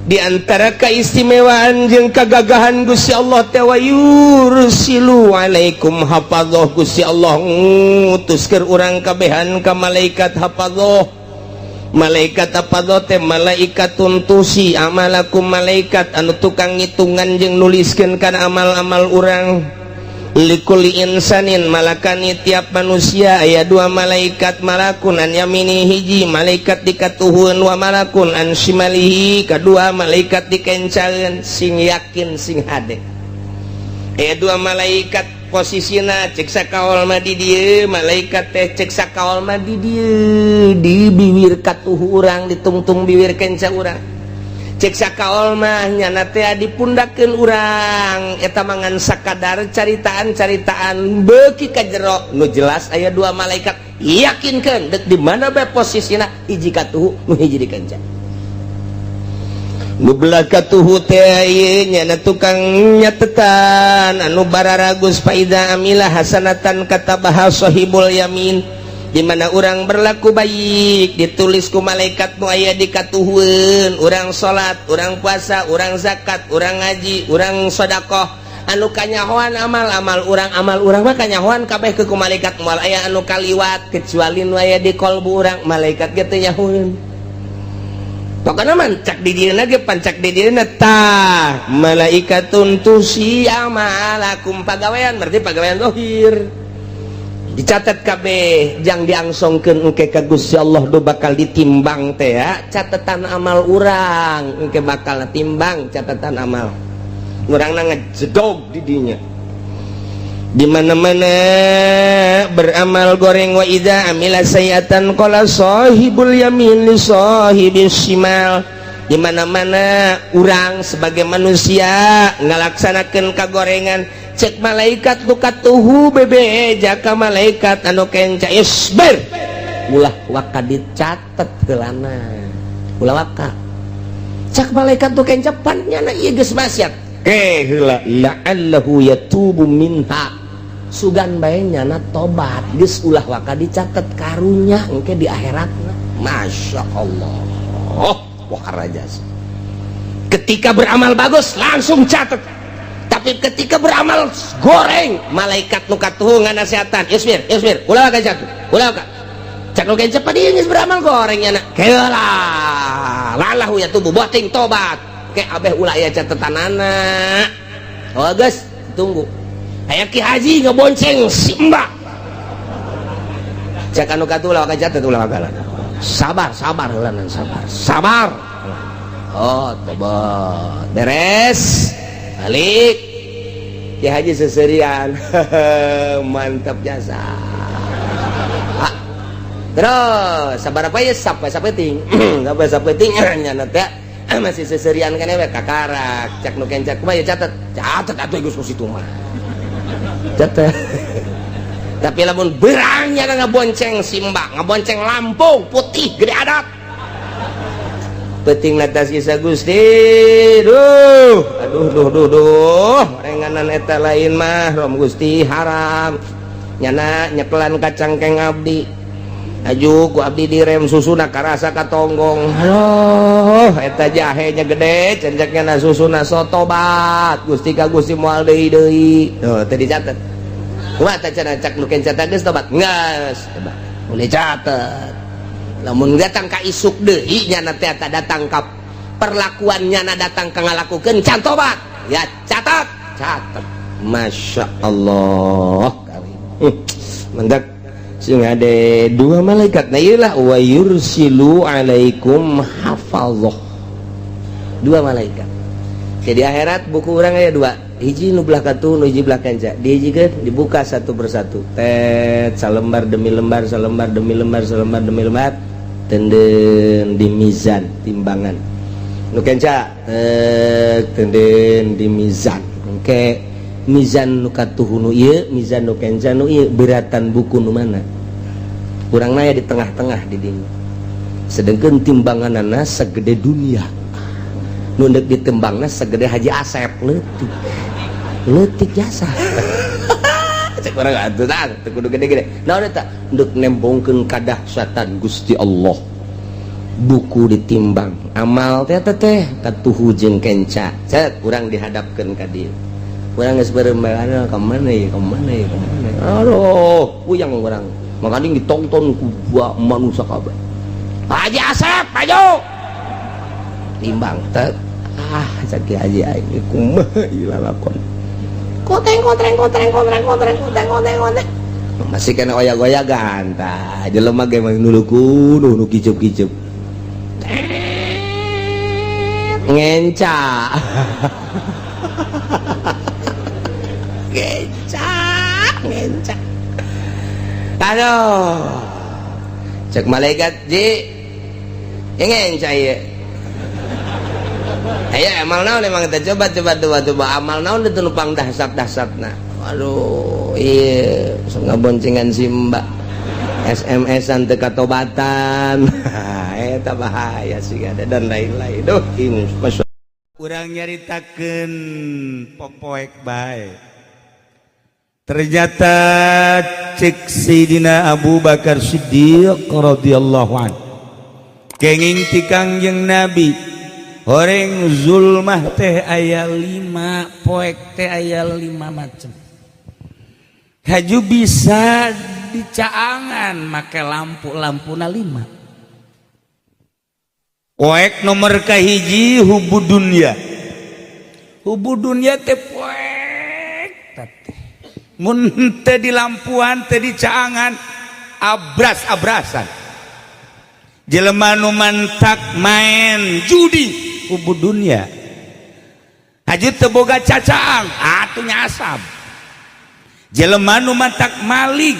Di antara keistimewaan jeung kagagahan Gusti Allah teh wa yursilu alaikum hafadzah. Gusti Allah ngutuskeun urang kabehan ka malaikat hafadzah. Malaikat hafadzah teh malaikatun tusi amalakum, malaikat anu tukang ngitungan jeung nuliskeun kana amal-amal urang. Likuli insanin malakani tiap manusia aya dua malaikat, malakun an yamini hiji malaikat dikatuhun wa malakun an shimalihi kadua malaikat dikencaeun. Sing yakin sing hade aya dua malaikat posisina cek sakaol mah di dieu malaikat teh cek sakaol mah di dieu di biwir katuhu urang ditungtung biwir kenca urang. Cek sakaol mah nyana teh dipundakeun urang eta mangan sakadar caritaan-caritaan beuki ka jero nu jelas aya dua malaikat yakinkeun deuk di mana bae posisina hiji katuhu nu hiji dikenca. Nu belah katuhu teh ieu nyana tukang nyatetan anu bararagus faida amila hasanatan katabaha sahibul yamin. Di mana urang berlaku baik ditulis ku malaikat nu aya di katuhueun, urang salat, urang puasa, urang zakat, urang ngaji, urang sedekah anu kanyahoan amal-amal urang, amal urang mah kanyahoan kabeh ke ku malaikat moal aya anu kaliwat kecuali nu aya di kolbu urang malaikat ge teu nyahoeun. Pokona mah cak di dieuna ge pancak di dieuna tah malaikatun tusi amalakum pagawean berarti pagawean zahir dicatat kabeh jang diangsongkeun engke ka Gusti Allah do bakal ditimbang teh ya catatan amal urang engke bakal timbang catatan amal urangna ngejedog di dinya. Di mana-mana beramal goreng, wa idza amila sayiatan qala sahibul yamin li sahibis shimal. Di mana-mana urang sebagai manusia ngalaksanakeun kagorengan, cek malaikat nu katuhu bebeja ka malaikat anu kenca, "Isbir, ulah waka dicatet heulana, ulah waka." Cek malaikat nu kenca, "Pan nyana ieu geus maksiat, ke heula, la'allahu yatubu minha, sugan bae nyana tobat, geus ulah waka dicatet, karunya engke di akhiratna." Masya Allah, wah raja. Ketika beramal bagus langsung catet, tapi ketika beramal goreng, malaikat nu katuhu nganasehatan, "Isbir, isbir, ulah waka catet, ulah waka." Cek nu kenca, "Ieu geus beramal goreng nyana, keula, la'allahu yatubu, boting tobat ke abeh, ulah aya catetanana." Oh geus, tunggu. Aya Ki Haji ngebonceng si Mbak, cek anu katuh, "Ulah waka catet, ulah waka, sabar, sabar heula, sabar, sabar." Oh, tobat, beres, balik. Ki Haji seserian, mantap jasa. Ah, terus sabar apa ya, sampai sapeting, sampai sapeting nyana teh masih seserian kan we kakarak. Cek nu kenca, "Kumaha ya, catet?" "Catet atuh, geus ku situ mah catet." Tapi lamun berangnya ngabonceng si Mbak, ngabonceng Lampung putih gede adat, penting atas kisah Gusti, duh, aduh, duh, duh, duh, renganan eta lain mah rom Gusti, haram nyana nyekelan kacangkeng abdi, aju ku abdi direm, susuna karasa katonggong, aduh, eta jahenya gede cenceknya na susuna, so tobat Gusti ka Gusti, moal deui deui. Tuh, teu dicatet. Kumaha teh cenah? Cak nu kenca, "Geus tobat, geus tobat, boleh catet." Lamun datang ka isuk deui nyana teh, datang ka perlakuan nyana, datang ka ngalakukeun can tobat ya, catat, catat. Masya Allah karim. Mendak sing ada dua malaikat. Nah, iyalah, wa yursilu alaikum hafazah, dua malaikat. Jadi akhirat buku orang aya dua, hiji nu belah katuh, nu hiji belah kenca. Dihijikeun, dibuka satu persatu, tet, salembar demi lembar, salembar demi lembar, salembar demi lembar, tenden di mizan, timbangan. Nu kenca tet, tenden di mizan. Engke mizan nu katuh nu ieu, mizan nu kenca nu ieu, beratan buku nu mana? Urang naya di tengah-tengah di dinya, sedangkan timbanganana segede dunia, nu deuk ditimbangna segede Haji Asep, leutik leutik jasa. Cek urang atuh tah teu kudu gede-gede. Naon eta? Deuk nembongkeun kadahsyatan Gusti Allah. Buku ditimbang amal teh teh katuhu jeung kenca, cet, urang dihadapkeun ka dieu. Urang geus beureum, ka mana ya, ka mana ya, ka mana? Aduh, puyang urang. Makanya ditonton ku manusia kabeh. Haji Asep maju timbang, tet. Ah, cek Haji aing, kumaha ieu lalakon? Koteng kotreng kotreng kotreng kotreng kotreng kotreng kotreng, masih kena oyak-oyagan. Tah, jelema ge mah nuluku nu kicup-kicup ngenca ngenca ngenca. Aduh, cek malaikat, "Ji, ngenca ieu aya amal naon emang teh? Coba, coba, coba, coba, amal naon itu nupang dahsat dahsatna?" "Aduh, iya, ngaboncengan si Mbak, SMS-an teu katobatan." Eta bahaya sih ada dan lain-lain. Duh, ini masya. Urang nyaritakeun popoek bae. Ternyata cek Sayyidina Abu Bakar Siddiq radhiyallahu an, kenging ti Kangjeng Nabi, horeng zulmah teh aya lima, poek teh aya lima macam. Haju bisa dicaangan make lampu-lampuna lima. Poek nomor kahiji hubu dunya. Hubu dunya teh poek teh mun teh di lampuan, teh dicaangan, abras-abrasan. Jelema nu mantak main judi hubu dunya. Haju teu boga cacaang atuh nyasab. Jelema nu matak maling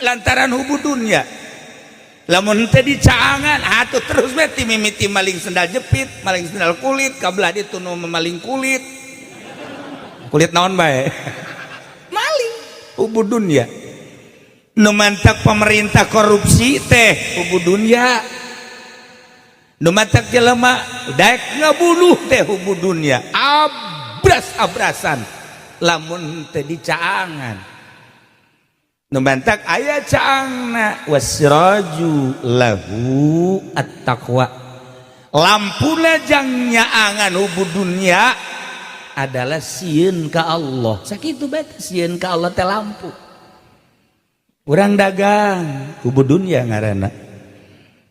lantaran hubu dunya, lamun teu dicaangan atuh terus we ti mimiti maling sendal jepit, maling sendal kulit, kabelah ditu nu maling kulit, kulit naon bae, maling hubu dunya. Nu mantak pemerintah korupsi teh hubu dunya. Nu matak jelema daek ngabunuh teh hubu dunya, abras-abrasan lamun teu dicaangan. Nu mantak aya caangna, wasiraju lahu at-taqwa, lampuna jang nyaangan hubu dunya adalah sieun ka Allah. Sakitu bae, sieun ka Allah teh lampu. Urang dagang hubu dunya ngaranna.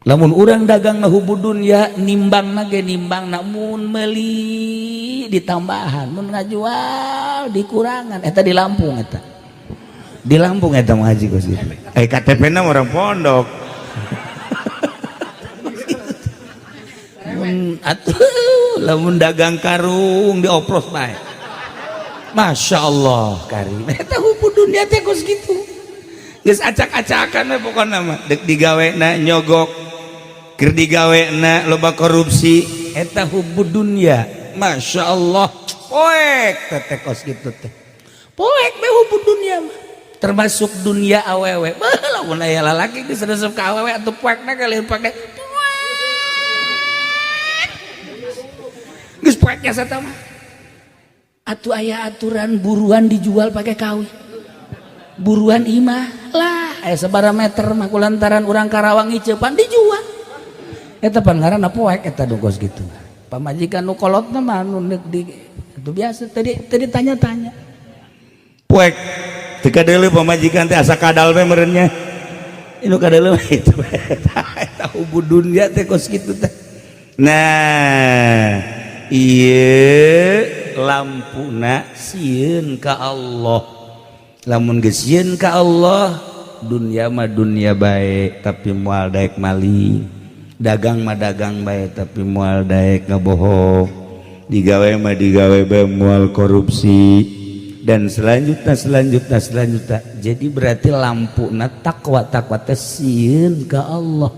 Lamun urang dagang na hubu dunya, nimbang na ge nimbang na mun meuli ditambahan, mun ngajual dikurangan. Eta di Lampung, eta di Lampung eta mah, Haji kos gitu. Eh, KTP na orang pondok. Mun atuh lamun dagang karung dioplos bae. Masya Allah karim, eta hubu dunya teh kos gitu. Geus acak-acakan we pokona mah, dek digawe na nyogok, keur digawe na loba korupsi, eta hubu dunya. Masya Allah, poek teh kos gitu teh, poek be hubu dunya mah. Termasuk dunia awewe. Beuh, lamun aya lalaki geus resep ka awewe atuh poekna kali poekna poek, geus poek jasa mah atuh. Aya aturan buruan dijual pakai kawin, buruan imah lah, aya sabaraha meter mah kulantaran urang Karawang ngiceupan dijual. Eta pan ngaranna poek eta kos gitu. Pamajikan nu kolotna mah nu di itu biasa tadi tadi tanya-tanya. Poek teu kadeuleu pamajikan teh, asa kadal we meureun nya. Inu kadeuleu itu eta hubu dunya teh kos kitu teh. Nah, ieu lampuna sieun ka Allah. Lamun geus sieun ka Allah, dunia mah dunia bae tapi moal daek maling, dagang mah dagang bae tapi moal daek ngabohong, digawe mah digawe bae moal korupsi, dan selanjutnya, selanjutnya, selanjutnya. Jadi berarti lampuna takwa. Takwa teh sieun ka Allah.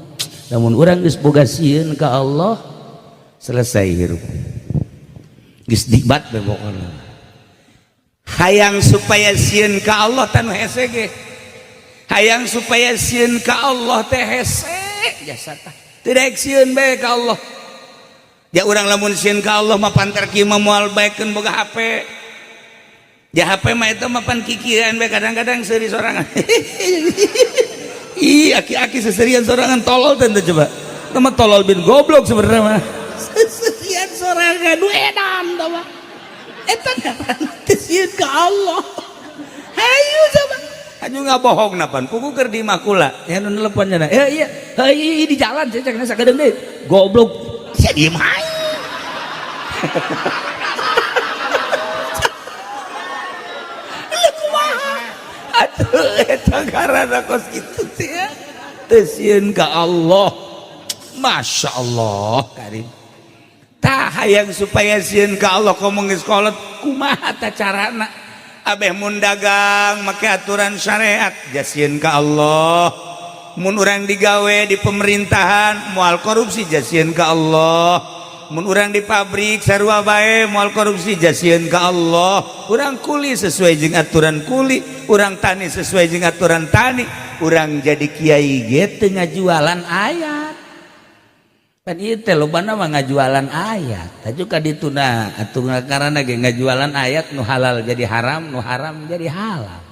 Lamun urang geus boga sieun ka Allah, selesai hirup, geus nikmat bae pokona. Hayang supaya sieun ka Allah teh nu hese ge, hayang supaya sieun ka Allah teh hese jasa tah. Teu daek sieun bae ka Allah. Ya urang lamun sieun ka Allah mah pantar kieu mah moal baekeun boga HP. Ya HP mah itu mah pan kikiran bae, kadang-kadang seuri sorangan. Ih, aki-aki seserian sorangan, tolol teh coba. Itu mah tolol bin goblok sebenarnya mah. Seserian sorangan nu edan tah mah. Eta ngaran teu sieun ka Allah. Hayu coba. Hayu ngabohong napan pugu keur di makula. Ya nu nelepon nya. Ya iya, heuy di jalan saya cek sakedeung deui. Goblok. Sia diem hayu. Atuh eta ngaranna kos kitu teh ya. Teu sieun ka Allah. Masya Allah karim. Tah, hayang supaya sieun ka Allah komo geus kolot kumaha tah carana? Abeh mun dagang make aturan syariat, ja sieun ka Allah. Mun urang digawe di pemerintahan moal korupsi, ja sieun ka Allah. Mun urang di pabrik sarua bae moal korupsi, ja sieun ka Allah. Urang kuli sesuai jeung aturan kuli, urang tani sesuai jeung aturan tani, urang jadi kiai ge teu ngajualan ayat. Pan ieu teh lobana mah ngajualan ayat. Tah ka dituna atuh karena ge ngajualan ayat, nu halal jadi haram, nu haram jadi halal.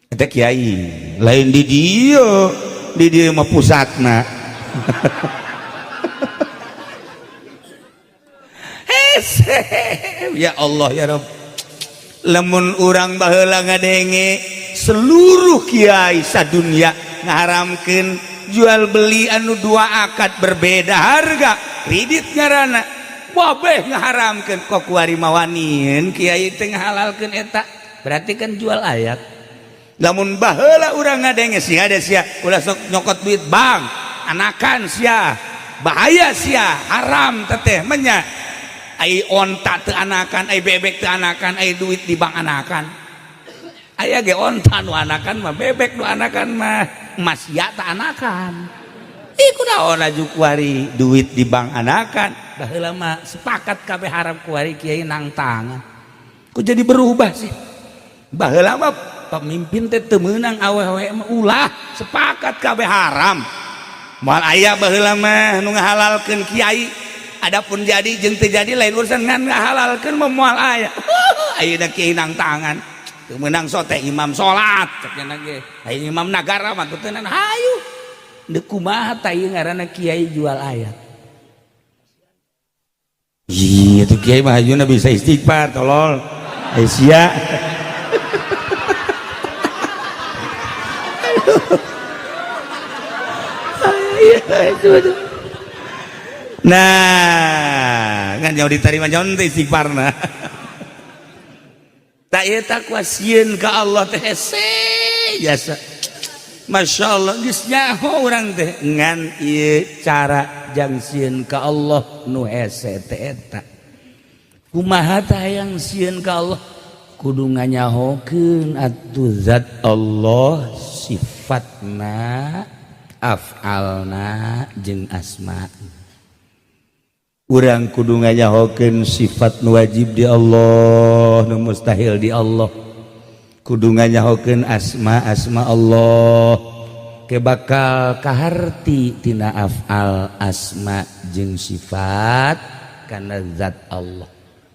Eta kiai lain di dieu, di dieu mah pusatna. Hese, ya Allah ya Rabb. Lamun urang baheula ngadenge seluruh kiai sadunya ngaharamkeun jual beli anu dua akad berbeda harga, kredit ngaranna, wabeh ngaharamkeun, kok kuari mawanien kiai teh ngahalalkeun eta, berarti kan jual ayat. Lamun baheula urang ngadenge sia ada sia ulah sok nyokot duit bank, anakan sia, bahaya sia, haram teteh menya. Ai onta teu anakan, ai bebek teu anakan, ai duit di bank anakan. Aya ge onta nu anakan mah, bebek nu anakan mah, masia tak anakan. Ih, kunaon aju kuari duit di bank anakan. Baheula mah sepakat kabeh haram, kuari kiai nang tangan. Kok jadi berubah sih? Baheula mah pemimpin teh teu meunang awewe mah, ulah, sepakat kabeh haram. Moal aya baheula mah nu ngahalalkeun kiai. Adapun jadi jeung teu jadi lain urusan, ngan ngahalalkeun mah moal aya. Ayeuna kiai nang tangan. Teu meunang sote imam salat cek nya ge. Aya imam nagara mah teu hayu. Deuk kumaha tah ieu ngaranna kiai jual ayat. Iya tuh kiai mah hayuna bisa istighfar tolol. Aisyah. Nah, ngan jauh diterima jauh teh istighfarna. Tak ieu takwa sieun ka Allah teh hese jasa. Masya Allah geus nyaho urang teh ngan ieu cara jang sieun ka Allah nu hese teh eta. Kumaha tah hayang sieun ka Allah? Kudu nganyahokeun atuh zat Allah, sifatna, af'alna jeung asma. Urang kudu nganyahokeun sifat nu wajib di Allah, nu mustahil di Allah. Kudu nganyahokeun asma-asma Allah ke bakal kaharti tina af'al, asma jeung sifat kana zat Allah.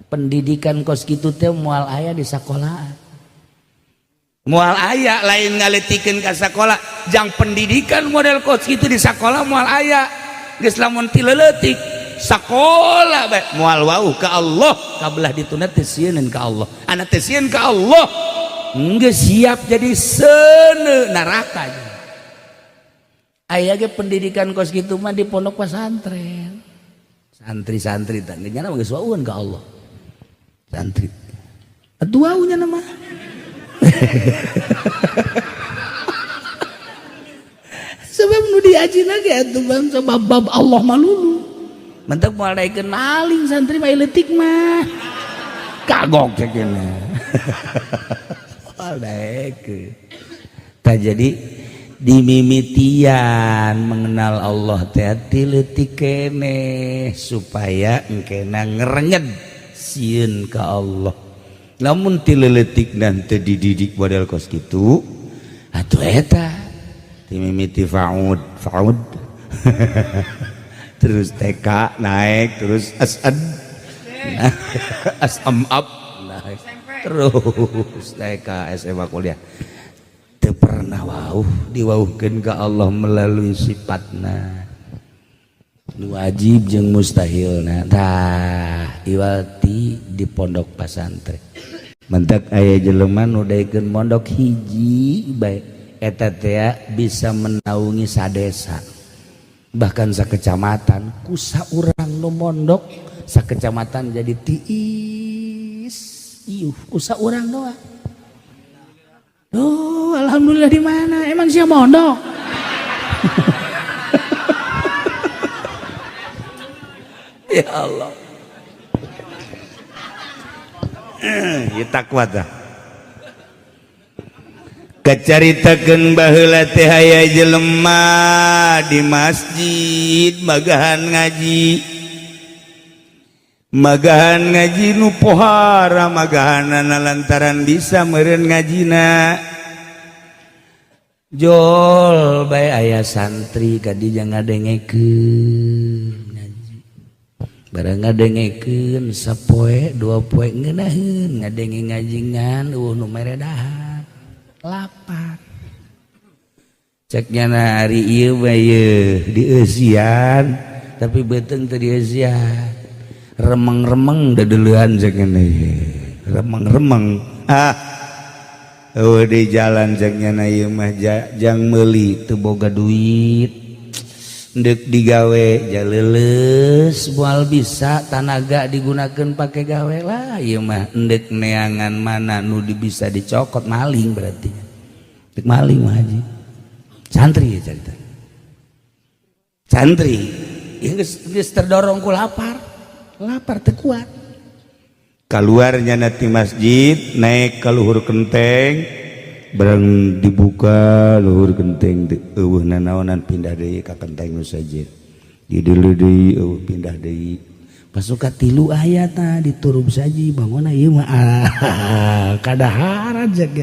Pendidikan kos kitu teh moal aya di sakolaan. Moal aya, lain ngaletikeun ka sakola, jang pendidikan model kos kitu di sakola moal aya. Geus lamun ti leutik sakola bae moal wauh ka Allah, kabelah dituna teh sieun ka Allah. Anak teh sieun ka Allah geus siap jadi seuneu neraka. Aya ge pendidikan kos kitu mah di pondok pesantren. Santri-santri teh nya geus wauheun ka Allah. Santri atuh waunya nama. Sebab nu diajina ge atuh bangsa bab-bab Allah malulu. Mentek moal daekeun maling santri mah leutik mah. Kagok cek cenah. Moal daekeun. Tah jadi dimimitian mengenal Allah teh ti leutik keneh supaya engkena ngerenyed sieun ka Allah. Lamun ti leutik nanti dididik model kos kitu atuh eta timimiti faud faud terus TK naik terus SN SM up naik terus TK SMA kuliah teu pernah wauh diwauhkeun ka Allah melalui sifatna nu wajib jeung mustahilna. Tah iwati di pondok pasantren mentak aya jelema nu daekeun mondok hiji bae eta teh bisa menaungi sadesa bahkan sakecamatan. Ku saurang nu mondok sakecamatan jadi tiis iuh ku saurang doang. Oh, alhamdulillah di mana? Emang sia mondok? Ya Allah. Ya takwa tah. Kacaritakeun baheula teh aya jelema di masjid magahan ngaji. Magahan ngaji nu pohara magahanana lantaran bisa meureun ngajina. Jol bae aya santri ka dinya ngadengekeun ngaji. Barang ngadengekeun sapoe dua poe ngeunaheun ngadenge ngaji ngan eueuh nu mere dahar. Lapar. Cek nyana ari ieu mah ieu dieusian tapi beuteung teu dieusian. Remeng-remeng dedeleuan cek nyana ieu. Remeng-remeng. Ah. Eueuh di jalan cek nyana ieu mah jang meuli teu boga duit. Deuk digawe jaleuleus moal bisa tanaga digunakeun pake gawe lah ieu mah endek neangan mana nu bisa dicokot maling berarti. Dek maling mah haji. Santri ya cerita. Santri ieu geus terdorong ku lapar. Lapar teu kuat. Kaluarnya nanti masjid naik ka luhur kenteng Barang dibuka luhur genteng eueuh nanaonan, pindah deui ka kenteng nu sejen. Dideuleu deui eueuh, pindah deui. Pas ka tilu aya tah diturub saji bangunna ieu mah, ah, kadaharan cek.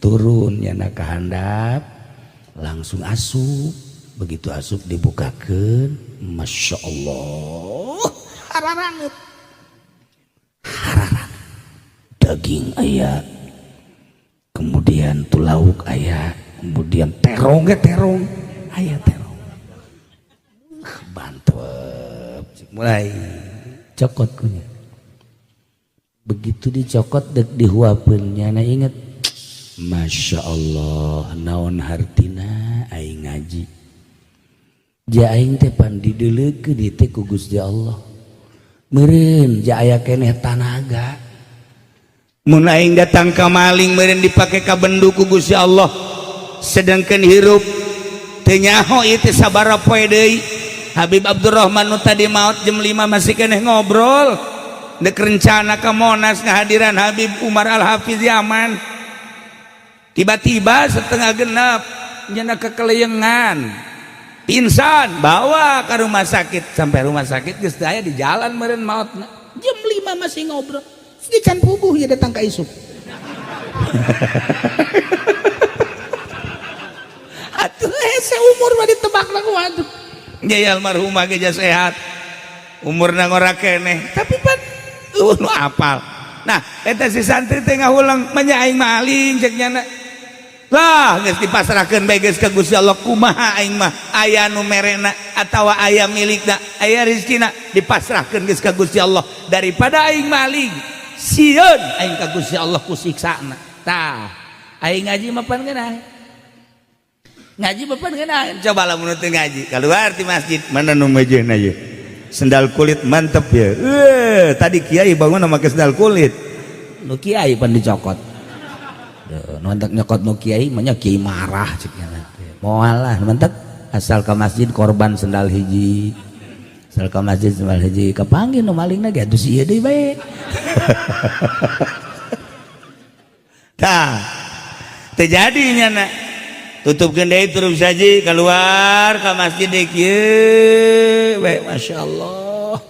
Turun nyana ka handap, langsung asup. Begitu asup dibukakeun, Masya Allah, hararanget hararanget. Daging aya, kemudian tuh lauk aya, kemudian terong ge, terong aya, terong mantep. Mulai cokot kunya. Begitu dicokot dek dihuapeun, nyana inget, Masya Allah, naon hartina aing ngaji ja aing teh pan dideuleukeun ieu teh ku Gusti Allah, meureun ja aya keneh tanaga. Mun aing datang ka maling, meureun dipake ka bendu ku Gusti Allah, sedangkan hirup teu nyaho ieu teh sabaraha poe deui. Habib Abdurrahman nu tadi maot jam 5 masih keneh ngobrol dek rencana ke Monas ngahadiran Habib Umar Al Hafiz Yaman. Tiba-tiba setengah genap nyana kekeleyengan, pingsan, bawa ke rumah sakit. Sampai rumah sakit geus teu aya, di jalan meureun maotna. Jam 5 masih ngobrol di can puguh ya datang ka isuk. Atuh hese umur mah ditebak lah ku atuh. Nyai almarhumah ge sehat, umurna ngora keneh, tapi pan eueuh nu apal. Nah, eta si santri teh ngahulang manya, "Aing maling," cek nyana. Lah, geus dipasrahkeun bae geus ka Gusti Allah, kumaha aing mah aya nu merena atawa aya milikna, aya rezekina, dipasrahkeun geus ka Gusti Allah daripada aing maling sieun aing ka Gusti Allah ku siksana. Tah, aing ngaji mah pan ngeunah, ngaji mah pan ngeunah. Coba lamun teu ngaji keluar di masjid, mana nu mejeuna ye, sendal kulit mantep ya. Tadi kiai bangun make sendal kulit. Nu kiai pan dicokot. Duh, nu hendak nyokot nu kiai mah nya kiai marah cek nya teh. Moal lah, mantep asal ke masjid korban sendal hiji. Asal ke masjid sendal hiji, kapanggih nu malingna ge atuh si ieu deui bae. Tah, terjadi nyana tutup deui terus saja keluar ke masjid deui kieu bae, Masya Allah.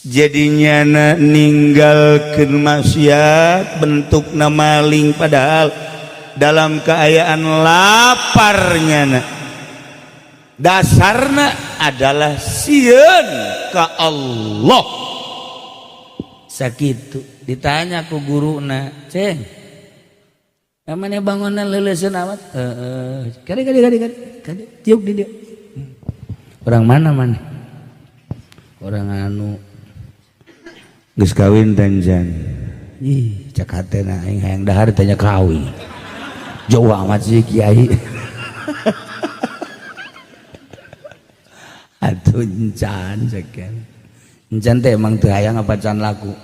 Jadinya na ninggalkeun maksiat bentukna maling, padahal dalam keayaan laparnya na dasarna adalah sieun ka Allah. Sakitu ditanya ku guruna, "Ceng, mana bangunan leuleuskeun amat?" "Heeh." "Kade kade kade kade kade, tiuk di dieu." "Orang mana mana?" "Orang anu." "Geus kawin tanjan?" "Ih," cek hatena, "aing hayang dahar ditanya kawin. Jauh amat sih kiai." Atuh encan cek. Encan teh emang teu hayang apa can laku?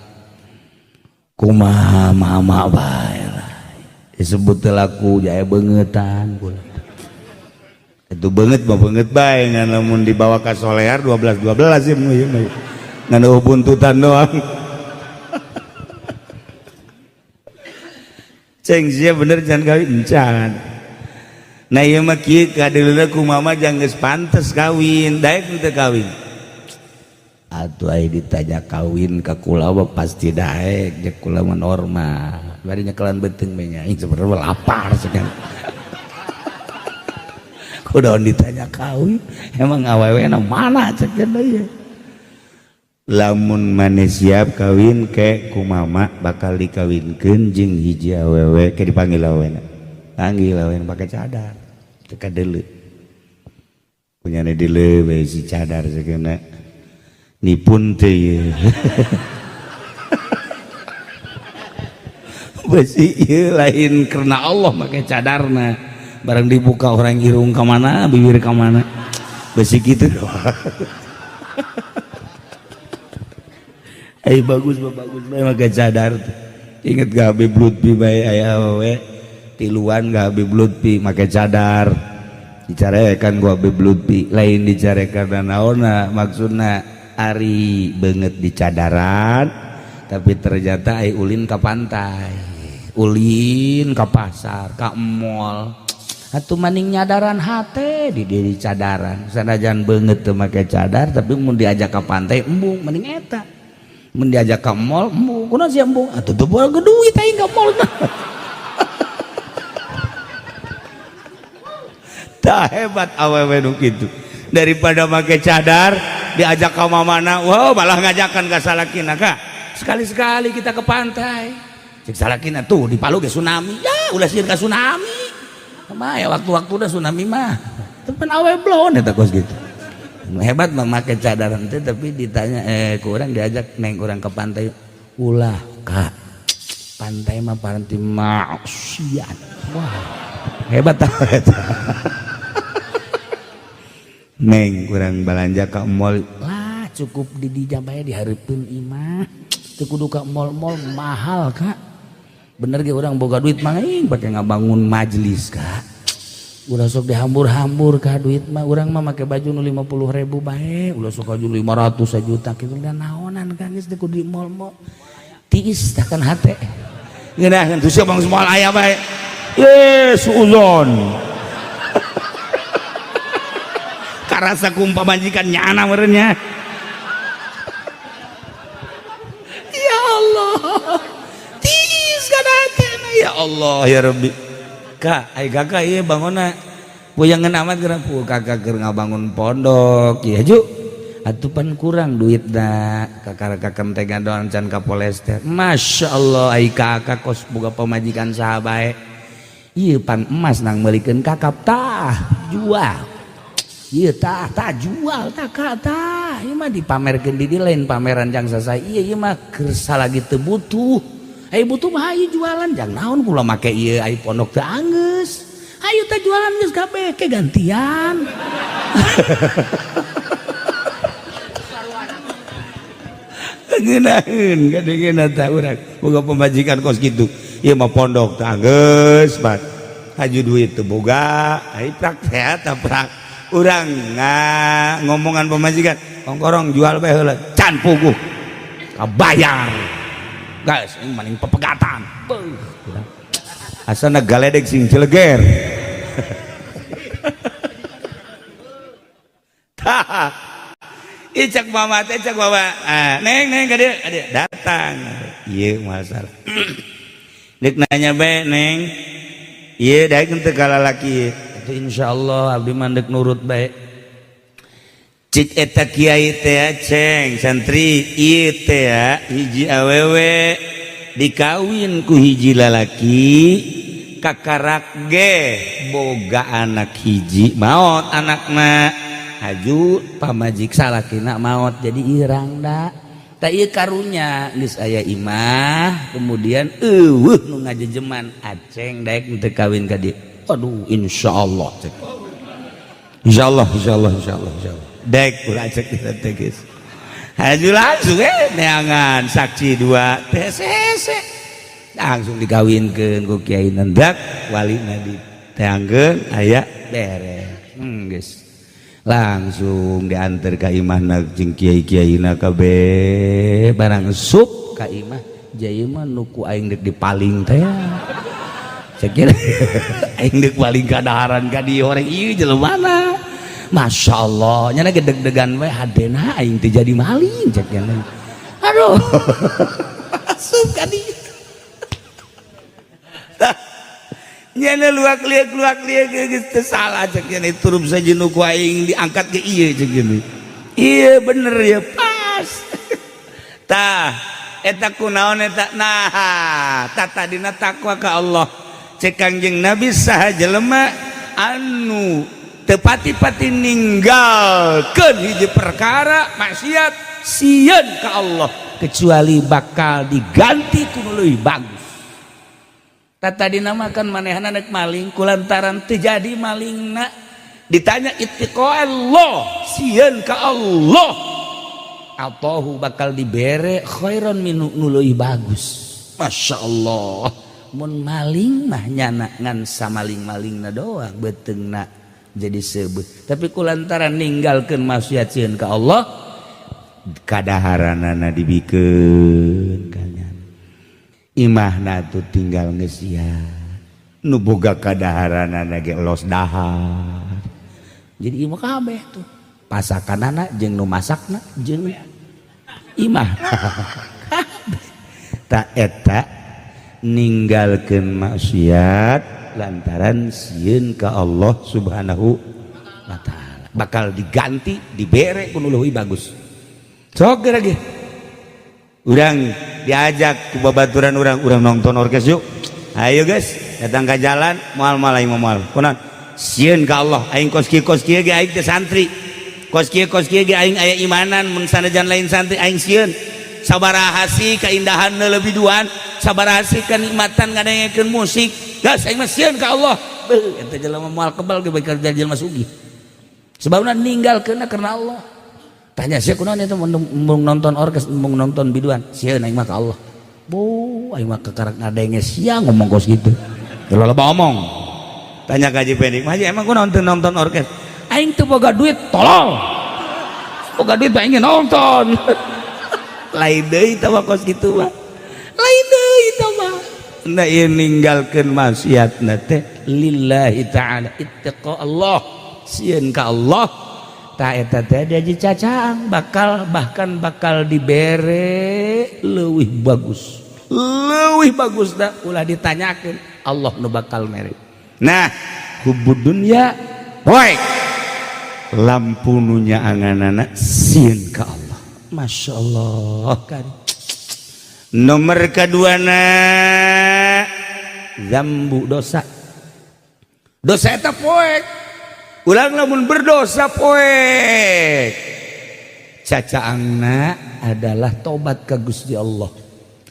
Kumaha mama bae lah. Disebut teu laku jaya beungetan kula. Itu beungeut mah beungeut bae, ngan lamun dibawa ka solear 12 12 ieu mah, ieu mah. Ngan eueuh buntutan doang. Ceng sia bener can kawin encan. Nah, ieu mah kieu kadeuleuh ku mama jang geus pantes kawin, daek teu kawin. Atuh ai ditanya kawin ka kula mah pasti daek, jeung kula mah normal. Bari nyekelan beuteung bae nya, aing sebenarnya lapar sekarang. Kudaon ditanya kawin, emang awewena mana cek deui. Lamun maneh siap kawin ke ku mama bakal dikawinkeun jeung hiji awewe ke dipanggil awena. Panggil awena pake cadar. Teu kadeuleu. Punyane deuleu bae si cadar sakeuna. Nipun teh ieu. Besi ieu lain karena Allah make cadarna. Barang dibuka orang irung ka mana, bibir ka mana. Besi kitu doang. Eh, bagus bagus bae make cadar tuh. Inget gak Habib Lutfi bae aya awewe tiluan gak Habib Lutfi make cadar. Dicarekan ku Habib Lutfi, lain dicarekan naonna maksudna ari beungeut di cadaran tapi ternyata ai ulin ka pantai. Ulin ka pasar, ka mall. Atuh maning nyadaran hate di diri cadaran. Sanajan beungeut teu make cadar tapi mun diajak ka pantai embung mending eta. Mun diajak ka mall embung, kunaon sia embung? Atuh teu boga duit aing ka mall mah. Tah hebat awewe nu kitu. Daripada make cadar diajak ka mamana, wow malah ngajakan ka salakina ka. Sekali-sekali kita ke pantai. Cek salakina tuh di Palu ge tsunami. Ya ulah sieun ka tsunami. Mah ya waktu-waktu udah tsunami mah. Tepen awe blon eta kos gitu. Hebat mah make cadaran teh tapi ditanya kurang diajak neng kurang ke pantai. Ulah ka. Pantai mah paranti maksiat. Wah, hebat tah eta. Neng kurang belanja ke mall. Lah cukup di dijabae dihareupeun imah. Teu kudu ka mall-mall mahal kak. Bener ge urang boga duit mah aing pake ngabangun majelis kak. Ulah sok dihambur-hambur ka duit mah urang mah make baju nu 50.000 bae, ulah sok baju 500 juta kitu da naonan kan geus teu kudu di mall-mall. Tiis tah kan hate. Ngeunaheun tuh sia bang moal aya bae. Ye suuzon. Karasa ku pamajikan nyana meureun nya. Ya Allah. Tiis kana hatena ya Allah ya Rabbi. Kak, ai kakak ieu bangunna puyangan amat geura pu kakak keur ngabangun pondok ya ju. Atuh pan kurang duit da kakak kakak teh gadoan can ka polester. Masya Allah ai kakak kos boga pamajikan saha bae. Ieu pan emas nang meulikeun kakap tah jual. Ieu tah tah jual tah kak tah. Ieu mah dipamerkeun di dieu lain pameran jang sasai. Ieu ieu mah keur salagi teu butuh. Ayo butuh mah ayo jualan jang naon kula make ieu ai pondok teu anggeus. Ayo teh jualan geus kabeh ke gantian. Ngeunaheun kadengeuna tah urang boga pamajikan kos kitu. Ieu mah pondok teu anggeus bat. Haju duit teu boga, ai prak teh eta prak. Urang ngomongan pamajikan, kongkorong jual bae heula can puguh. Kabayar. Guys, ini maning pepegatan. Beuh. Asana galedeg sing cileger. Tah. Ieu cak mama teh cak mama. Ah, neng neng ka dieu, ka dieu datang. Ieu masalah. Deuk nanya bae neng. Ieu daek teu ka lalaki. Itu insyaallah abdi mah deuk nurut bae. Cik eta kiai teh ceng santri ieu teh hiji awewe dikawin ku hiji lalaki kakarak ge boga anak hiji maot anakna haju pamajik salakina maot jadi irang da tah ieu karunya geus aya imah kemudian eueuh nu ngajejeman aceng daek teu kawin ka dieu. Aduh insyaallah cek. Insyaallah insyaallah insyaallah insyaallah dek ulah cek dina teh geus. Haju langsung neangan saksi dua teh sese langsung dikawinkeun ku kiai nendak walina diteangkeun aya beres. Geus. Langsung diantar ka imahna jeung kiai-kiaina kabeh barang sup ka imah jaya mah nu ku aing deuk dipaling teh. Cek aing deuk paling kadaharan ka dieu horeng ieu jelema. Masya Allah, nyana gedeg-degan we hadena aing teh jadi maling cek nyana. Aduh. Asup ka dieu. Tah. Nyana luak liak geus teu salah cek nyana turun saja nu ku aing diangkat ke ieu cek nyana. Ieu bener ya pas. Tah, eta kunaon eta nah, tah tadina takwa ka Allah. Cek Kangjeng Nabi saha jelema anu tepati-pati ninggalkeun hiji perkara maksiat sieun ka Allah kecuali bakal diganti ku nu leuwih bagus. Tah tadina mah kan manehna nek maling kulantaran teu jadi malingna ditanya ittiqa Allah sieun ka Allah atahu bakal dibere khairan minu nu leuwih bagus. Masya Allah mun maling mah nyana ngan samaling-malingna doang beuteungna jadi sebut tapi kulantaran ninggalkeun maksiat sieun ka Allah kadaharanana dibikeun ka nyana. Imahna tuh tinggal ngesian, nu boga kadaharanana ge los dahar. Jadi imah kabeh tuh pasakanana jeung nu masakna jeung imah. Tah, eta ninggalkeun maksiat lantaran sieun ka Allah Subhanahu wa Ta'ala bakal diganti, dibere ku nu leuwih bagus. Sok geura ge urang diajak ku babaturan urang, "Urang nonton orkes yuk, ayo guys." Datang ke jalan, "Moal, moal, aing moal." Kunaon? Sieun ka Allah. Aing kos kieu, kos kieu ge, aing teh santri, kos kieu, kos kieu ge, aing aya imanan. Mun sanajan lain santri, aing sieun. Sabaraha sih keindahan lebih duan, sabaraha sih kenikmatan ngadengekeun musik? Gas, aing mah sieun ka Allah. Beuh, eta jelema moal kebal ge bakal jadi jelema sugih, sebabna ninggalkeunna karena Allah. Tanya sia, "Kunaon eta mau nonton orkes, mau nonton biduan?" "Sieun aing mah ka Allah." Bu, aing mah kekarak ngadenge sia ngomong kos gitu. Loba omong. Tanya ka Haji Pendi, "Haji, emang kunaon teu nonton orkes?" "Aing teu boga duit, tolol. Boga duit mah ingin nonton." Lain deui tah mah, kos kitu mah. Lain deui tah mah. Nah, ieu ninggalkeun maksiatna teh lillahi ta'ala, ittaqa Allah, sieun ka Allah. Ta eta teh diaji cacaang bakal, bahkan bakal dibere leuwih bagus, leuwih bagus. Da ulah ditanyakeun, Allah nu bakal mere. Nah, hubud dunya poek, lampu nu nyaanganana sieun ka Allah. Masya Allah kan. Nomor keduana zambu, dosa. Dosa eta poek. Ulang, lamun berdosa poek, cacaangna adalah tobat ka Gusti Allah.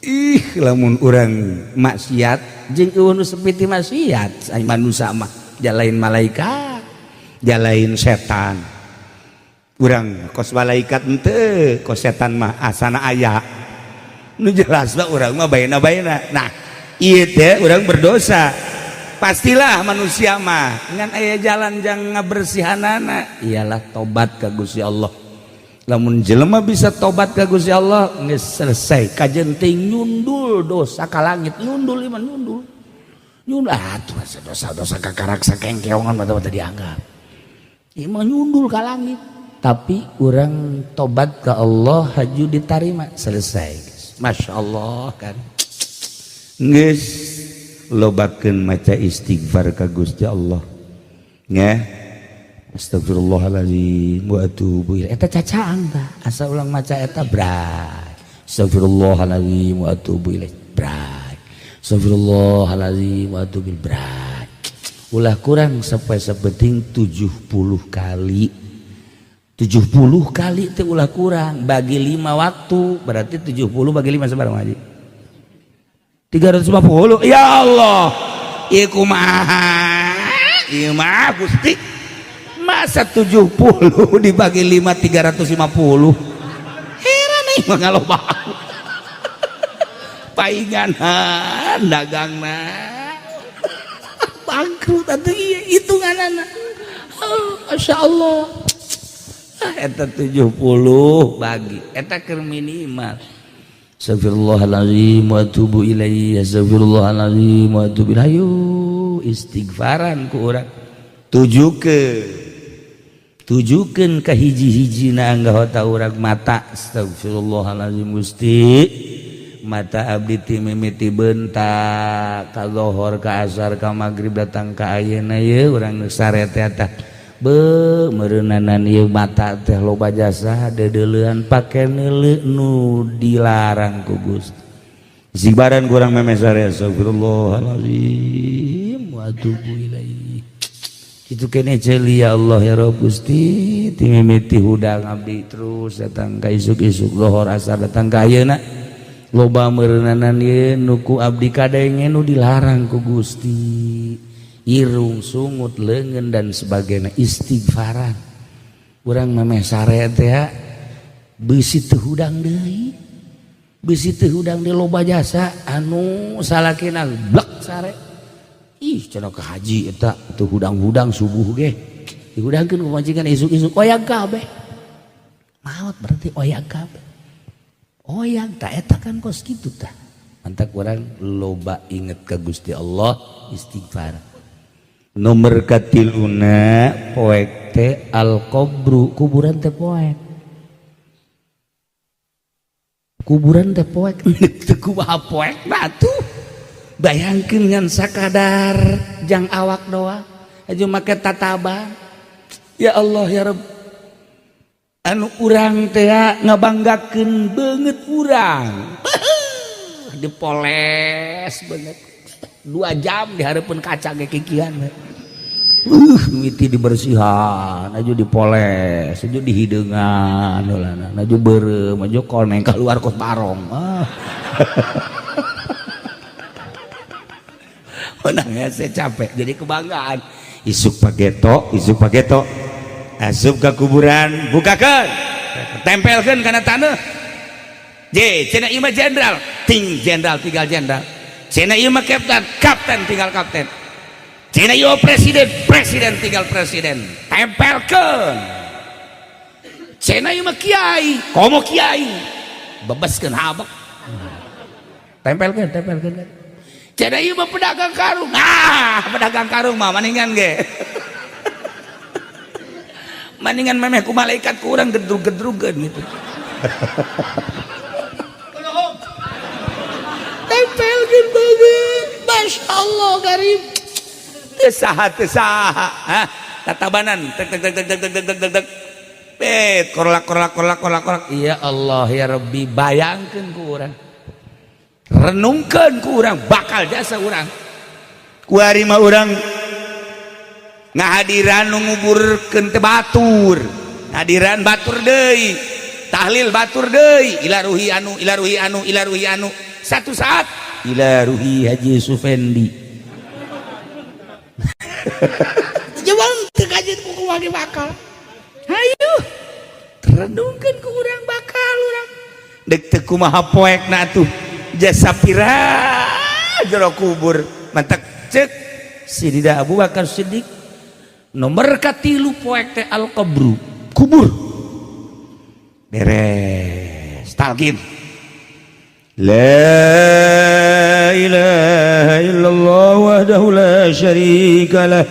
Ih, lamun urang maksiat jeung eueuh nu sepi ti maksiat, ai manusia mah jalain malaikat. Jalain setan. Urang kos malaikat henteu, kos setan mah asana aya. Nu jelas mah urang mah baena-baena. Nah, ieu teh urang berdosa, pastilah manusia mah ngan aya jalan jang ngabersihanana, ialah tobat ka Gusti Allah. Lamun jelema bisa tobat ka Gusti Allah, geus selesai. Kajen teh nyundul dosa ka langit, nyundul iman, nyundul nyundul. Ah, tuh dosa-dosa kakarak sakengkeongan mata-mata dianggap ieu mah nyundul ka langit, tapi urang tobat ke Allah haju ditarima, selesai. Masya Allah kan. Geus, lobakeun maca istighfar ka Gusti Allah nya. Astagfirullahaladzim wa atubu ilaih. Eta cacaang tah. Asa ulang maca eta bray. Astagfirullahaladzim wa atubu ilaih. Bray. Astagfirullahaladzim wa atubu ilaih. Bray. Ulah kurang sampai sepenting 70 kali. 70 kali teh ulah kurang, bagi 5 waktu berarti 70 bagi 5 sabaraha, Haji? 350. Ya Allah, ieu kumaha ieu mah, Gusti? Masa 70 dibagi 5 350? Heran nih mah, ngaloba paingan dagangna bangkrut atuh ieu hitunganana. Oh, Masya Allah. Ah, eta 70 bagi eta keur minimal. Astagfirullahaladzim wa atubu ilaihi, astagfirullahaladzim wa atubu ilaihi. Ayo istighfaran ku urang. Tujukeun, tujukeun ka hiji-hijina anggota urang, mata. Astagfirullahaladzim, Gusti, mata abdi ti mimiti bentak ka lohor, ka asar, ka magrib, datang ka ayeuna ye urang sare teh. Tah be meureunanan ieu mata teh loba jasa deudeulean pake neuleu nu dilarang ku Gusti. Istighfaran kurang memeh sare, astagfirullahaladzim wa atubu ilaihi. Kitu kene ceuli, ya Allah, ya Rabb, Gusti, ti mimiti hudang abdi terus datang ka isuk-isuk, lohor, asar, datang ka ayeuna, loba meureunanan ieu nu ku abdi kadenge nu dilarang ku Gusti, irung, sungut, leungeun, dan sebagainya. Istighfaran urang memeh sare teh beusi teu hudang deui, beusi teu hudang deui. Loba jasa anu salakina blek sare. Ih, cenah ka haji eta teu hudang-hudang, subuh ge dihudangkeun ku majikan, isuk-isuk oyag kabeh. Maot berarti oyag kabeh, oyag. Tak eta kan kos kitu tah. Mantak urang loba inget ka Gusti Allah, istighfar. Nomor katiluna poek teh al qabru, kuburan teh poek. Kuburan teh poek, teu kumaha poek batu. Bayangkeun ngan sakadar jang awak doang aja make tataban. Ya Allah ya Rabb, anu urang teh ngabanggakeun beungeut urang dipoles banget 2 jam di hareupeun kaca ge kikian, mimiti dibersihan aja, dipoles aja, dihideungan aja, beureum aja, koneng keluar kos barong. Ah. Menangnya saya capek jadi kebanggaan. Isuk pageto, isuk pageto, asup ke kuburan, bukakan, tempelkan karena tanah. J cenah ieu mah jenderal, ting jenderal tinggal jenderal. Cenah ieu mah kapten, kapten tinggal kapten. Cenah ieu presiden, presiden tinggal presiden. Tempelkeun. Cenah ieu mah kiai, komo kiai, bebaskeun habek. Tempelkeun, tempelkeun. Cenah ieu mah pedagang karung, ah, pedagang karung mah maningan ge maningan memeh ku malaikat kurang gedrug-gedrugeun gitu. Tempelkeun banget, Masya Allah, garib teu saha, teu saha. Hah, tatabanan tek tek tek tek tek tek tek tek tek bet korlak korlak korlak korlak korlak. Ya Allah ya Rabbi, bayangkeun ku urang, renungkeun ku urang bakal jasa urang kuari mah. Urang ngahadiran nu nguburkeun teh batur, hadiran batur deui, tahlil batur deui, ila ruhi anu, ila ruhi anu, ila ruhi anu. Satu saat ila ruhi Haji Sufendi. Jebang teu kajeun ku kumaha bakal. Hayu renungkeun ku urang bakal urang dek teu kumaha poekna atuh, jasa pira jero kubur. Mantak cek Sidida Abu Bakar Siddiq, nomor katilu poek teh al qabru, kubur. Beres talqin, la ilaha illallah wahdahu la syarika lah,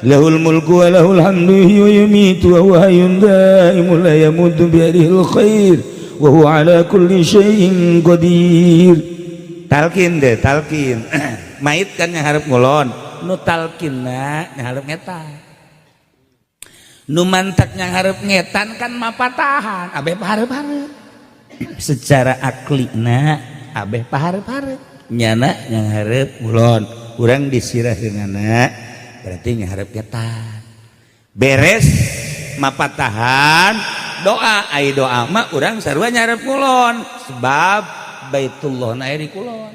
lahul mulku wa lahul hamdu yuhyi wa yumiitu wa huwa hayyun daimun la yamutu biyadihil khair wa huwa ala kulli syai'in qadir. Talqin deh, talqin mait kan nyaharep ngulon, nu talqinna nyaharep ngetan, nu mantak nyaharep ngetan kan mapatahan abeh paharep-harep. Secara aklina abeh paharep-harep, nyana nyaharep ngulon, urang disirah dengan berarti nyaharep ngetan. Beres mapatahan doa, ai doa mah urang sarua nyarep kulon sebab Baitullah na di kulon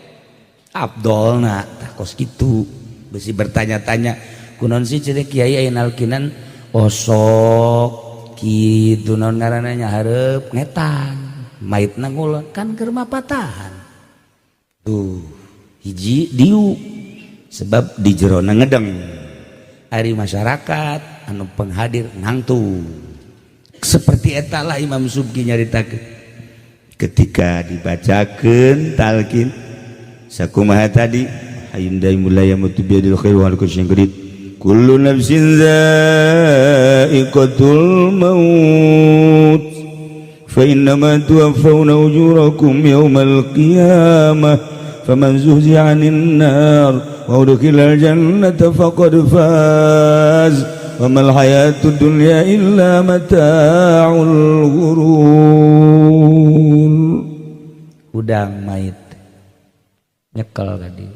abdolna. Tah kos kitu besi bertanya-tanya kunaon sih cenah kiai aya nalkinan osok kitu, naon ngaranna, nyahareup ngetan, maitna ngulon, kan keur mapatahan tuh. Hiji diu sebab di jerona ngedeng, ari masyarakat anu penghadir nangtu. Seperti etalah Imam Subki nyaritakeun ketika dibacakeun talqin sakumaha tadi, hayyun daimun la yamutu biyadil khair wa ala kulli syai'in qadir, kullu nafsin dha'iqatul maut fa innama tuwaffawna ujurakum yawmal qiyamah faman zuhziha 'anil nar wa udkhilal jannata faqad faz wa mal hayatud dunya illa mata'ul ghurur. Udang mait nyekel tadi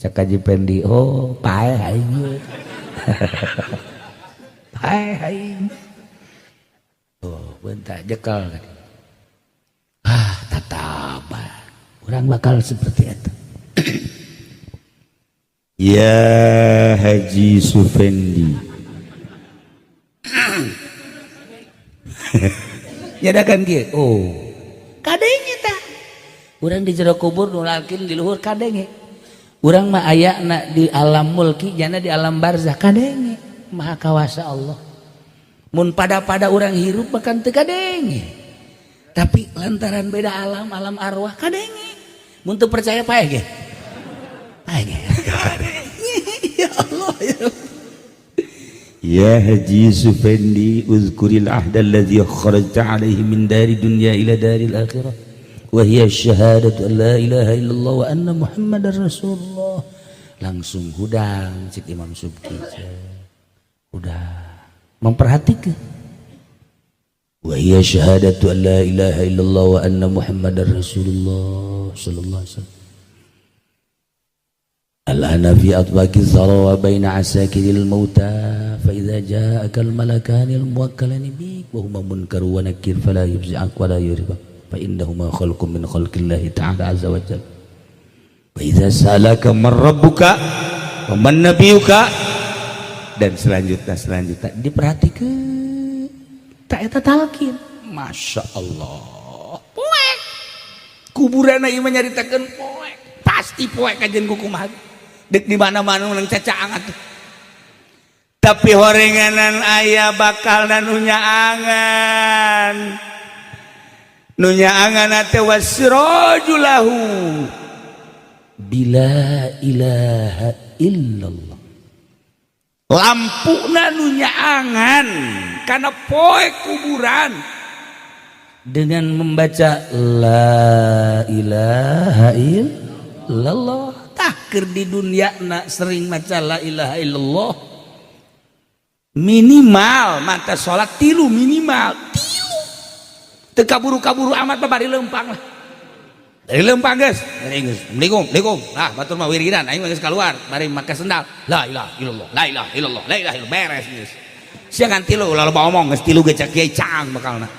cek Haji Pendi, oh, paeh aing ieu, paeh aing. Oh, bentar nyekel tadi. Ah, tataban urang bakal seperti itu. Ya Haji Sufendi nyadakan kieu, oh, kadenge tah urang di jero kubur, nu lalkin di luhur kadenge. Urang mah aya na di alam mulki, jana di alam barzah kadenge. Maha kawasa Allah. Mun pada-pada urang hirup bahkan teu kadenge, tapi lantaran beda alam, alam arwah kadenge. Mun teu percaya paeh ge. Paeh ge. Ya Allah ya. Ya Haji Sufendi, uzkuril ahda alladhi kharajta alaihi min dari dunya ila daril akhirah, wa hiya syahadatu an la ilaha illallah wa anna Muhammadar Rasulullah. Langsung hudang cik Imam Subki. Udah memperhatikan. Wa hiya syahadatu an la ilaha illallah wa anna Muhammadar Rasulullah sallallahu alaihi wasallam. Al-ana fi atbaqi dhara wa baina asakiril mauta fa idza ja'aka al-malakani al-muwakkalani bik wa huma munkar wa nakir fala yufzi'ak wa la yuribak fa innahuma khalqun min khalqillahi ta'ala azza wa jalla. Wa idza sa'alaka man rabbuka wa man nabiyuka, dan selanjutnya diperhatikan tak eta talqin. Masya Allah, poek kuburan ieu mah nyaritakeun poek, pasti poek kajian kumaha dek di mana-mana nang cacaang atuh. Tapi horenganan aya bakal nu nyaangan, nu nyaangan teh wasiraju lahu bila ilaha illallah. Lampuna nu nyaangan karena poek kuburan dengan membaca la ilaha illallah. Tah keur di dunia nak sering maca la ilaha illallah, minimal mata salat tilu, minimal tilu, teu kaburu-kaburu amat mah, bari leumpang lah, dari leumpang geus, geus Assalamualaikum, Assalamualaikum, nah batur mah wiridan, aing mah geus keluar bari make sendal, la ilaha illallah, la ilaha illallah, la ilaha illallah, beres geus. Sia ngan tilu, ulah loba omong, geus tilu ge cak kiai caang bakalna.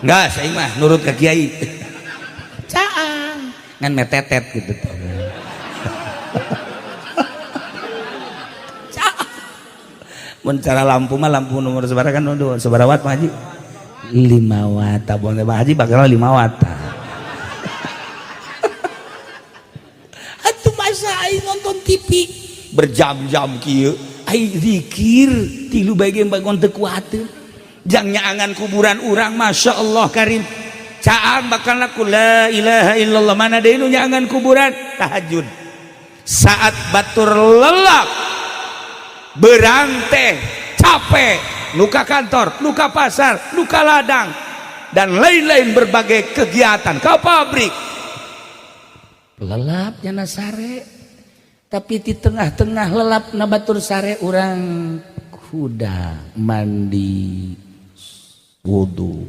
Enggak, aing mah nurut ka kiai. Caang ngan metetet gitu. Mun cara lampu mah lampu nomor sabaraha kan, sabaraha watt Pak Haji? 5 watt. Tabon Pak Haji bakal 5 watt. Atuh masa aing nonton TV berjam-jam kieu, aing zikir tilu bae ge bangun teu kuateun. Jang nyaangan kuburan urang, Masya Allah karim, caang bakal laku la ilaha illallah. Mana deui nu nyaangan kuburan? Tahajud saat batur lelap berang teh capek, luka kantor, luka pasar, luka ladang, dan lain-lain berbagai kegiatan ke pabrik. Lelap nyana sare, tapi di tengah-tengah lelap na batur sare urang kuda mandi wudu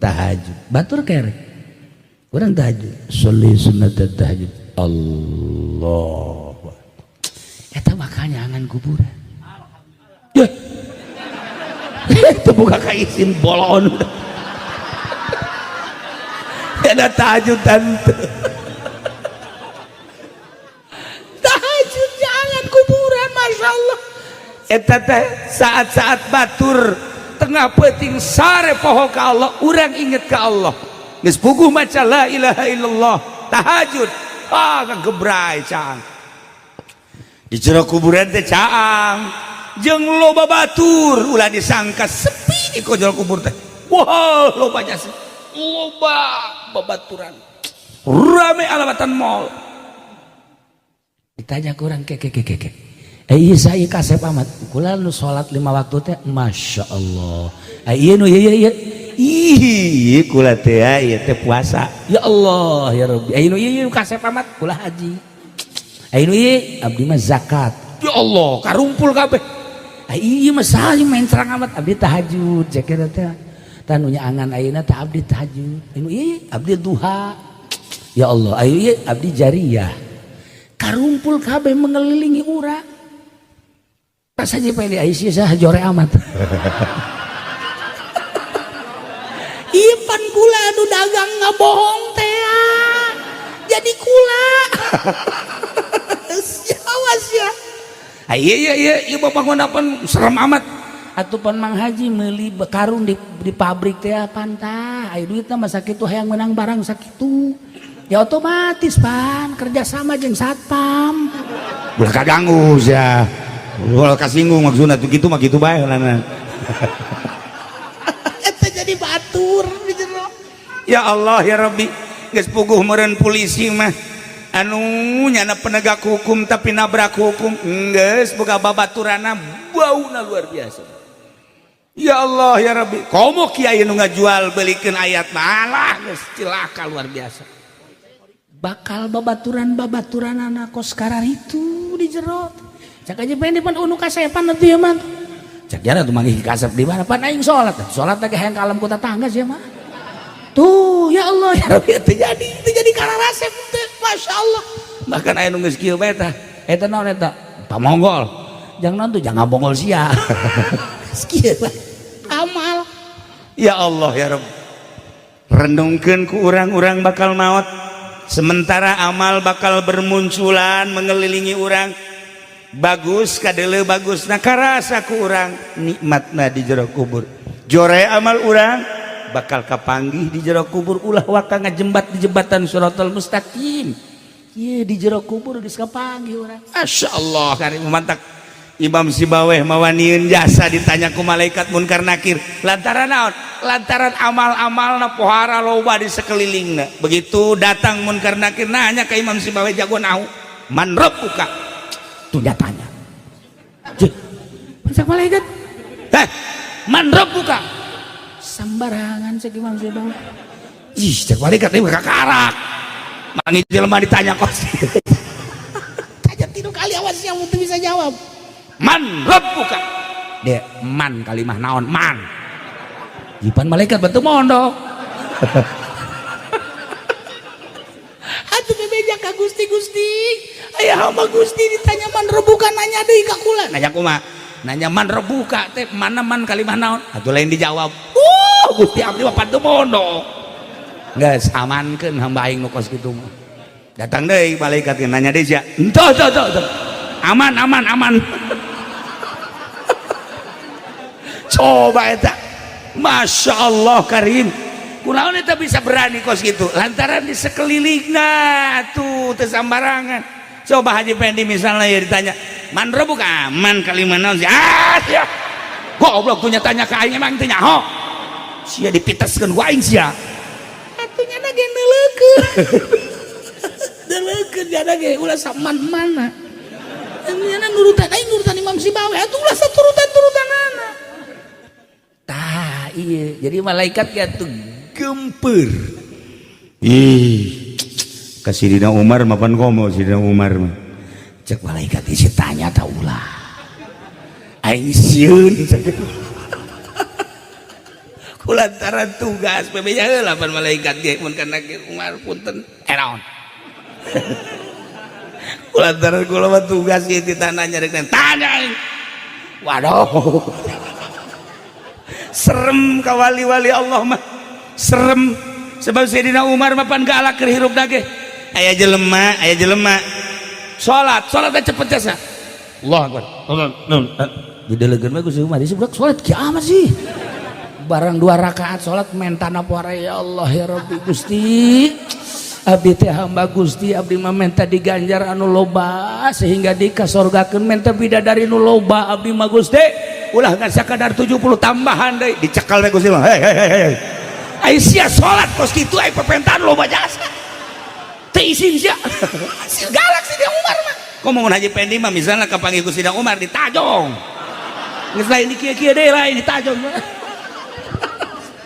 tahajud, batur kere urang tahajud, sholli sunnat tahajud, Allah eta bakal nyangan kuburan. Ya itu buka kaisin bolon ada tahajud tante. Tahajud jangan kuburan, Masya Allah. Eta teh saat-saat batur tengah peuting sare poho ka Allah, urang inget ka Allah, geus puguh maca la ilaha illallah tahajud, ah kagebray caang di jero kuburan teh, caang jeung loba batur, ulah disangka sepi di jero kubur teh. Wah, loba jasa, loba babaturan, rame alamatan mall. Ditanya kurang ke ke ke ke ke eh iya saya kasep amat kula nu salat 5 waktu teh, Masya Allah. Eh iya nu iya iya iya. Ih kula teh ieu teh puasa. Ya Allah ya Rabbi. Eh nu iya iya kasep amat kula haji. Eh nu iya abdi mah zakat. Ya Allah, karumpul kabeh. Eh iya mah saha main serang amat, abdi tahajud cek teh. Tah nu nyaangan ayeuna teh abdi tahajud. Eh nu iya abdi duha. Ya Allah, ayo iya abdi jariyah. Karumpul kabeh mengelilingi urang. Pas aja pengen di Aisyah jore amat. Iya pan kula anu dagang ngabohong teh. Jadi kula. Awas ya. Iya iya iya iya bapak ngonapan serem amat. Atuh pan Mang Haji meuli karung di pabrik teh pantah. Ayo duitna mah sakitu hayang menang barang sakitu. Ya otomatis pan kerjasama jeung satpam. Ulah kaganggu sia. Ulah kasinggung maksudna tuh kitu mah kitu bae lana. Eta jadi batur di jero. Ya Allah ya Rabbi, geus puguh meureun polisi mah. Anu nyana penegak hukum tapi nabrak hukum, geus boga babaturana bauna luar biasa. Ya Allah ya Rabbi, komo kiai nu ngajual belikeun ayat malah geus cilaka luar biasa. Bakal babaturan-babaturan anak kos karar itu di jero. Cak aja pengen depan unu kasepan atuh ya mah. Cak jana tuh manggih kasep di mana pan aing salat. Salat teh hayang ka alam ku tetangga sia mah. Tuh ya Allah ya Rabbi, teu jadi teu jadi kararasep teh. Masya Allah. Bahkan aya nu geus kieu bae tah. Eta naon eta? Pamonggol. Jangan tuh jangan bonggol sia. Kieu amal. Ya Allah ya Rabb. Renungkeun ku urang-urang bakal maut. Sementara amal bakal bermunculan mengelilingi urang. Bagus kadele bagus nah karasa ku urang nikmatna di jero kubur. Jore amal urang bakal kapanggih di jero kubur, ulah waka ngajembat di jembatan Shiratal Mustaqim. Ieu di jero kubur geus kapanggih urang. Masya Allah karim mantak Imam Sibaweh mawanieun jasa ditanya ku malaikat munkar nakir lantaran naon? Lantaran amal-amalna pohara loba di sekelilingna. Begitu datang munkar nakir nanya ke Imam Sibaweh jago nahu, man rabbuka? Tuh nyatanya. Cih, cek malaikat. Eh, man rabbuka? Sembarangan cek Imam Sibaweh. Ih, cek malaikat ini kakarak. Mangi jelema ditanya kos. Tanya tilu kali awas yang untuk bisa jawab. Man rabbuka? Dia man kalimah naon man? Jipan malaikat bentuk mondok. Atuh bebeja ka Gusti Gusti. Aya hamba Gusti ditanya man rebuka nanya deui ka kula. Nanya kumaha? Nanya man rebuka teh mana man kalimah naon? Atuh lain dijawab. Gusti abdi mah pantu mondok. Geus amankeun hamba aing nu kos kitu mah. Datang deui malaikat nanya deui sia. Entah entah entah. Aman aman aman. Coba eta. Masya Allah karim. Kunaon eta bisa berani kos gitu? Lantaran di sekelilingna tuh teu sambarangan. Coba Haji Pendi misalnya ya ditanya, man rebuka man kalimah naon sih? Ah sia. Goblok tuh tanya ka aing emang teu nyaho. Sia dipiteskeun ku aing sia. Atuh nya ge neuleukeun. Neuleukeun jana ge ulah saman-mana. Nya nurutan aing nurutan Imam Sibaweh atuh ulah saturutan-turutanana. Tah iya, jadi malaikat ya tuh gemper. Ih, ka Sidina Umar mapan komo Sidina Umar mah. Cek malaikat isi tanya ta ulah. Aing sieun kulantaran tugas bebeja heula pan malaikat ge mun kana Umar punten. Eh naon? Kulantaran kula mah tugas ieu ditanya rek tanya aing. Waduh. Serem ka wali-wali Allah mah. Serem sebab Sayyidina Umar mah pan galak keur hirupna ge. Aya jelema, aya jelema. Salat, salat teh cepet jasa. Allah akbar. Didelegeun mah Gusti Umar, budak salat kiamat sih. Barang 2 rakaat salat mentana poare ya Allah ya Rabbi Gusti. Abdi teh hamba Gusti, abdi mah menta diganjar anu loba sehingga dikasorgakeun menta bidadari nu loba abdi mah Gusti. Ulah ngan sakadar 70 tambahan deui dicekal we Gusti mah. Hei hei hei hei. Ai sia salat kos kitu ai pepentaan loba jasa. Teu isin sia. Hasil galak Sidina Umar mah. Komo mun Haji Pendi mah misalnya kapanggih ku Sidina Umar ditajong. Geus lain di kieu-kieu deui lain ditajong.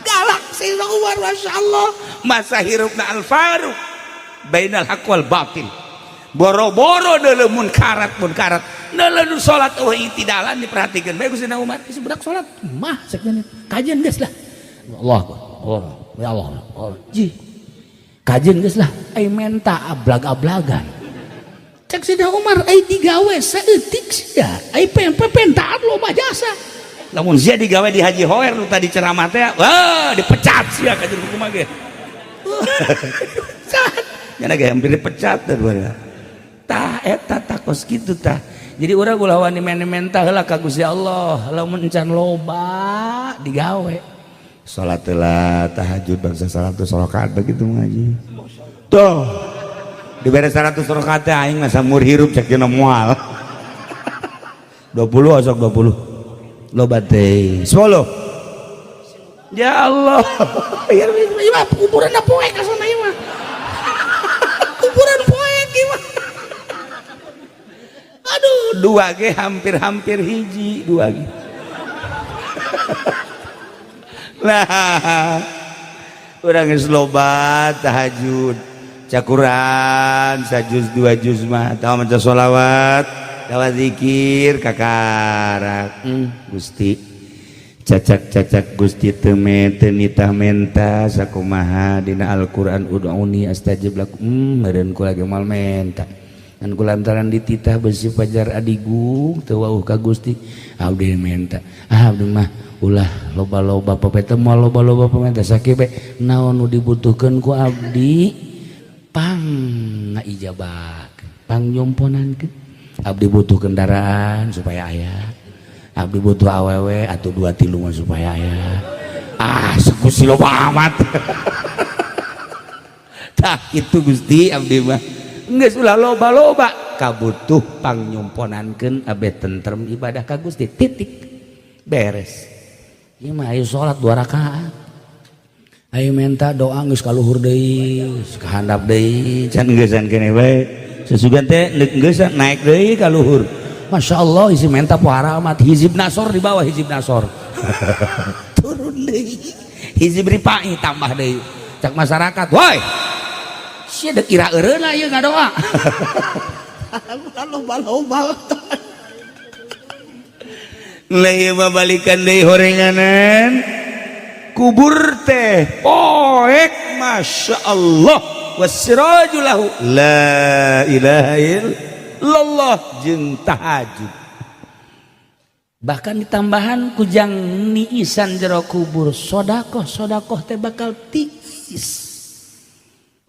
Galak Sidina Umar Masya Allah. Masa hirupna Al-Faruq bainal haq wal batil. Boro-boro deuleu munkarat munkarat. Deuleu nu salat eueuh itidalan diperhatikeun bae ku Sidina Umar. Si budak salat mah cek kajian geus lah. Allah Allah ya Allah. Allah. Ji. Kajian geus lah ai menta ablag-ablagan. Cek Sidina Umar ai digawe saeutik sia. Ai pentaan loba jasa. Lamun sia digawe di Haji Hoer nu tadi ceramah teh, wah dipecat sia ka jeung kumaha ge. Pecat. Nya ge hampir dipecat teh tah eta tah kos kitu tah. Jadi urang ulah wani menta heula ka Gusti Allah, lamun encan loba digawe. Salat heula tahajud bangsa 100 rakaat begitu ngaji. Tuh. Dibere 100 rakaat teh aing mah samur hirup cek dina moal. 20 osok 20. Loba teh 10. Ya Allah. Ya mah kuburan poek ka sana ieu mah. Kuburan poek ieu Dua ge hampir-hampir hiji dua ge. Lah, urang geus loba tahajud, cakuran sajuz dua juz mah, tahu maca sholawat, tawa zikir kakarak. Gusti, cacak-cacak Gusti teu teu nitah menta sakumaha dina Al-Qur'an, ud'uni astajib lakum. Meureun kula ge moal menta ngan kulantaran dititah besi pajar adigung teu wauh ka Gusti, abdi menta. Ah, abdi mah ulah loba-loba papeta, moal loba-loba pamenta, sakieu bae naon nu dibutuhkeun ku abdi pang ngaijabah, pang nyomponankeun. Abdi butuh kendaraan supaya aya, abdi butuh awewe atau dua tilu mah supaya aya. Ah, Gusti, loba amat. Tah itu, Gusti, abdi mah geus ulah loba-loba, kabutuh pang nyomponankeun abdi tentrem ibadah ka Gusti, titik, beres. Ieu mah ayo salat dua rakaat, ayo minta doa, geus kaluhur deui, geus kahandap deui. Can geusan keneh bae, sesugan teh geusan naik deui ka luhur. Masya Allah, isi menta pohara amat. Hizib nasor di bawah, hizib nasor turun deui, hizib ripai tambah deui. Cak masyarakat, woi, sia dek ira eureuna ieu ngadoa. Loba-loba. Lah, ieu mah balikan deui horenganan kubur teh poek, Masya Allah, wasiraju lahu la ilaha illallah jeung tahajud. Bahkan ditambahan kujang niisan jero kubur, sodakoh sodakoh teh bakal tiis.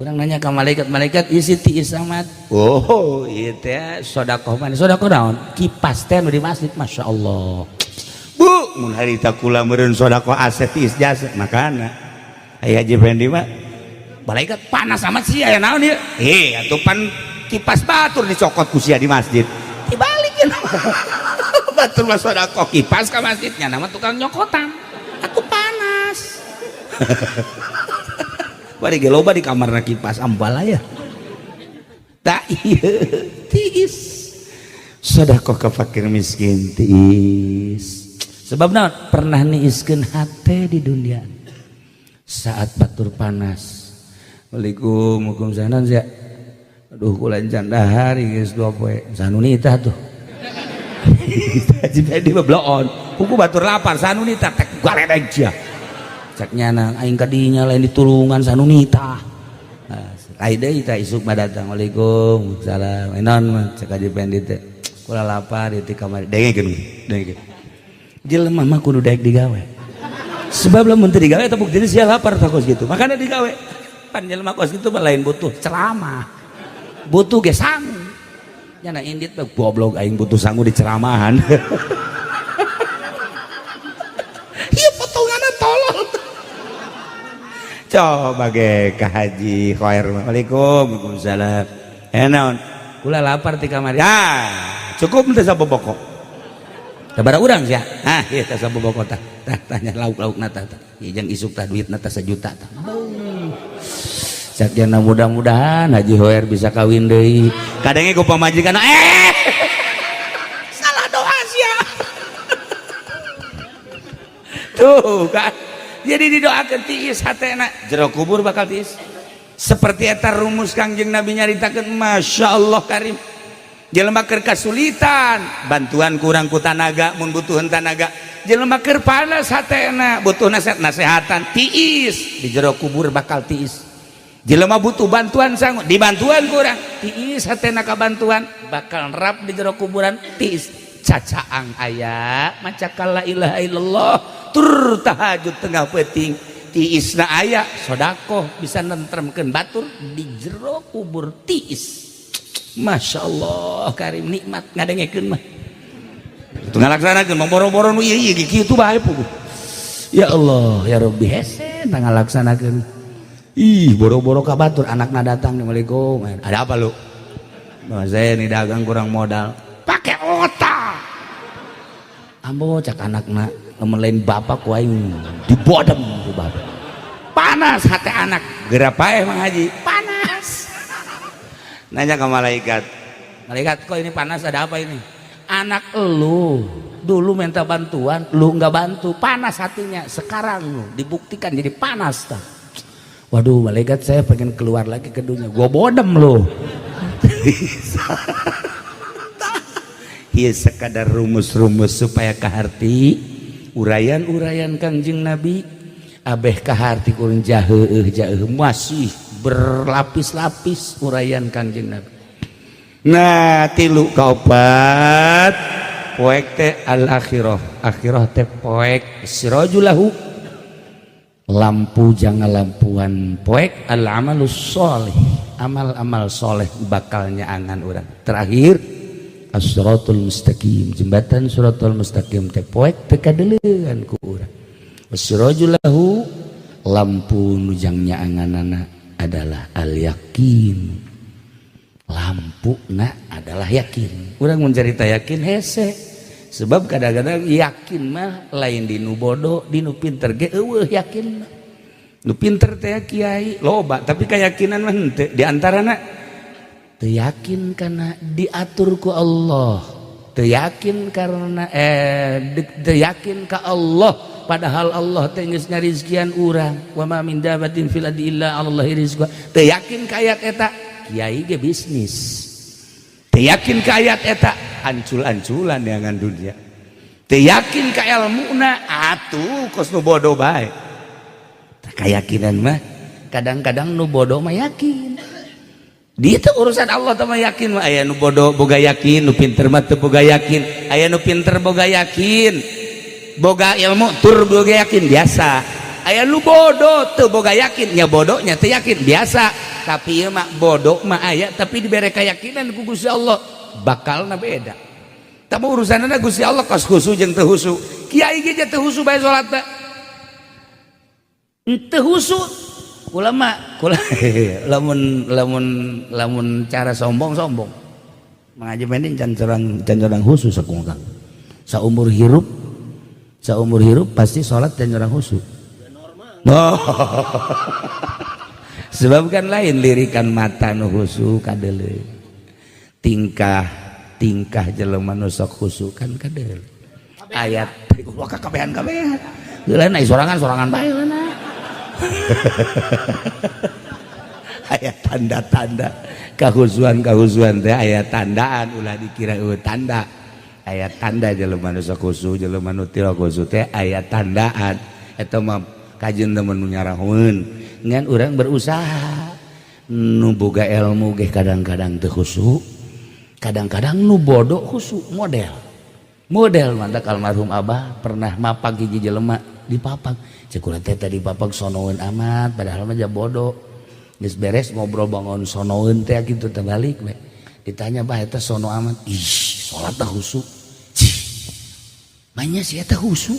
Kurang nanya ke malaikat, malaikat isi tiis amat. Oh iya teh sodakoh, mana sodakoh naon, kipas teh nu di masjid, Masya Allah. Bu, mun harita kula meureun sodakoh aset tiis jasa makana aya Haji Fendi mah. Malaikat, panas amat sih, aya naon ieu? Eh, atuh pan kipas batur dicokot ku sia di masjid, dibalikin batur mah sodakoh kipas ka masjidnya, nama tukang nyokotan aku panas. Bari ge loba di kamarna kipas ambal ya. Tak iya tiis. Sodakoh ka fakir miskin tiis. Sebab naon, pernah niiskeun hate di dunia saat batur panas. Waalaikum, Waalaikumsalam ya. Aduh, kula can dahar geus 2 poe. Sanunita tuh. Haji Fendi mah bloon Kuku batur lapar, sanunita tek galedeg sia. Cek nyana aing ka dinya lain ditulungan sanunita. Nah, lain deui tah isuk mah datang. Waalaikum salam. Enon mah cek Haji Fendi teh. Kula lapar di kamar. Dengekeun, dengekeun. Jelema mah kudu daek digawe. Sebab lamun teu digawe eta bukti sia lapar tah kos kitu. Makana digawe. Pan jelema kos kitu mah lain butuh ceramah. Butuh ge sangu. Nyana indit mah goblok, aing butuh sangu di ceramahan. Ieu potonganna tolol. Coba ge ka Haji Khair. Waalaikum, waalaikumsalam. Eh, naon? Kula lapar ti kamari. Ya, cukup teh saboboko. Sabaraha urang sia? Ah, ieu teh saboboko tah. Tah tanya lauk-laukna tah tah. Ieu jeung isuk tah duitna tah 1 juta tah. Sakiana mudah-mudahan Haji Hoer bisa kawin deui. Kadangnya ku pamajikan, eh, salah doa sia. Tuh kan. Jadi didoakeun tiis hatena, jero kubur bakal tiis. Seperti eta rumus Kangjeng Nabi nyaritakeun, Masya Allah karim. Jelema keur kasulitan, bantuan kurang ku tanaga, mun butuhan tanaga. Jelema keur panas hatena, butuh nasihat nasehatan, tiis di jero kubur bakal tiis. Jelema butuh bantuan sangu, dibantuan kurang, tiis hatena ka bantuan, bakal rap di jero kuburan tiis. Cacaang aya maca la ilaha illallah tur tahajud tengah peuting, tiisna aya sodakoh bisa nentremkeun batur di jero kubur tiis. Masya Allah karim, nikmat ngadengekeun mah. Itu ngalaksanakeun mah boro-boro nu ieu ieu kitu bae puguh. Ya Allah ya Rabbi, hese ngalaksanakeun. Ih, boro-boro ka batur, anakna datang. Assalamualaikum, ada apa lu? Bah, saya ini dagang kurang modal. Pakai otak ambo, cak anakna, lamun lain bapak ku aing dibodem ku bapak. Panas hati anak. Geura paeh, Mang Haji. Panas. Nanya ke malaikat. Malaikat, kok ini panas, ada apa ini? Anak elu dulu minta bantuan, lu nggak bantu, panas hatinya. Sekarang lu dibuktikan jadi panas tah. Waduh, malaikat, saya pengen keluar lagi ke dunia. Gua bodem lu. Ieu sekadar rumus-rumus supaya kaharti uraian-uraian Kangjeng Nabi, abeh kaharti kurang jaheuh jaheuh, masih berlapis-lapis uraian Kangjeng Nabi. Nah, tilu kaopat poek teh al akhirah, akhirah teh poek sirajulahu, lampu jangan lampuan poek al amalus soleh, amal-amal soleh bakalnya angan urang. Terakhir as-siratul mustaqim, jembatan siratul mustaqim teh poek teu kadeleuan ku urang. Wasirajulahu, lampu nujangnya anganana adalah al yakin, lampu na adalah yakin. Urang mun carita yakin hese, sebab kadang-kadang yakin mah lain di nu bodoh, di nu pinter ge eueuh yakin mah. Nu pinter teh kiai loba, tapi keyakinan mah henteu, di antarana teu yakin karena diatur ku Allah, teu yakin karena teu yakin ka Allah, padahal Allah teh geus ngarizkian urang, wa ma min dabatin fil ardi illa 'alallahi rizquha. Teu yakin ka ayat eta, kiai ge bisnis. Teu yakin ka ayat eta, ancul-anculan dengan dunia. Teu yakin ka ilmuna, atuh kos nu bodoh bae. Keyakinan mah kadang-kadang nu bodoh mah yakin. Di itu urusan Allah teh mah, yakin mah aya nu bodoh boga yakin, nu pinter mah teu boga yakin. Aya nu pinter boga yakin, boga ilmu tur boga yakin, biasa. Aya nu bodoh teu boga yakin, nya bodohnya teu yakin, biasa. Tapi ieu mah bodoh mah aya, tapi dibere keyakinan ku Gusti Allah, bakalna beda. Tapi urusanna Gusti Allah kos khusu jeung teu khusu. Kiai ge teu khusu bae salat teh. Teu khusu ulama kula lamun lamun lamun cara sombong sombong mengaji mending can corang khusus aku kang. Saumur hirup pasti sholat can corang khusus. Oh. Sebab kan lain lirikan mata nu khusu kadeuleu, tingkah tingkah jelema nu sok khusu kan kadeuleu, ayat wah kabehan kabehan heula na sorangan sorangan bae heula. Aya tanda-tanda kahusuan kahusuan teh, aya tandaan, ulah dikira eueuh tanda. Aya tanda jelema nu sok khusu, jelema nu teu khusu teh aya tandaan. Eta mah kajeun temen nu nyarahoeun, ngan urang berusaha. Nu boga ilmu ge kadang-kadang teu khusu, kadang-kadang nu bodoh khusu. Model model mantak almarhum abah pernah mapag hiji jelema, dipapag, cek kula teh tadi papag sonoeun amat, padahal mah bodoh. Geus beres ngobrol bangun sonoeun teh kitu teh, balik we ditanya, "Bah, eta sono amat." "Ih, salat teh khusu." Cih, banyak sih eta khusu.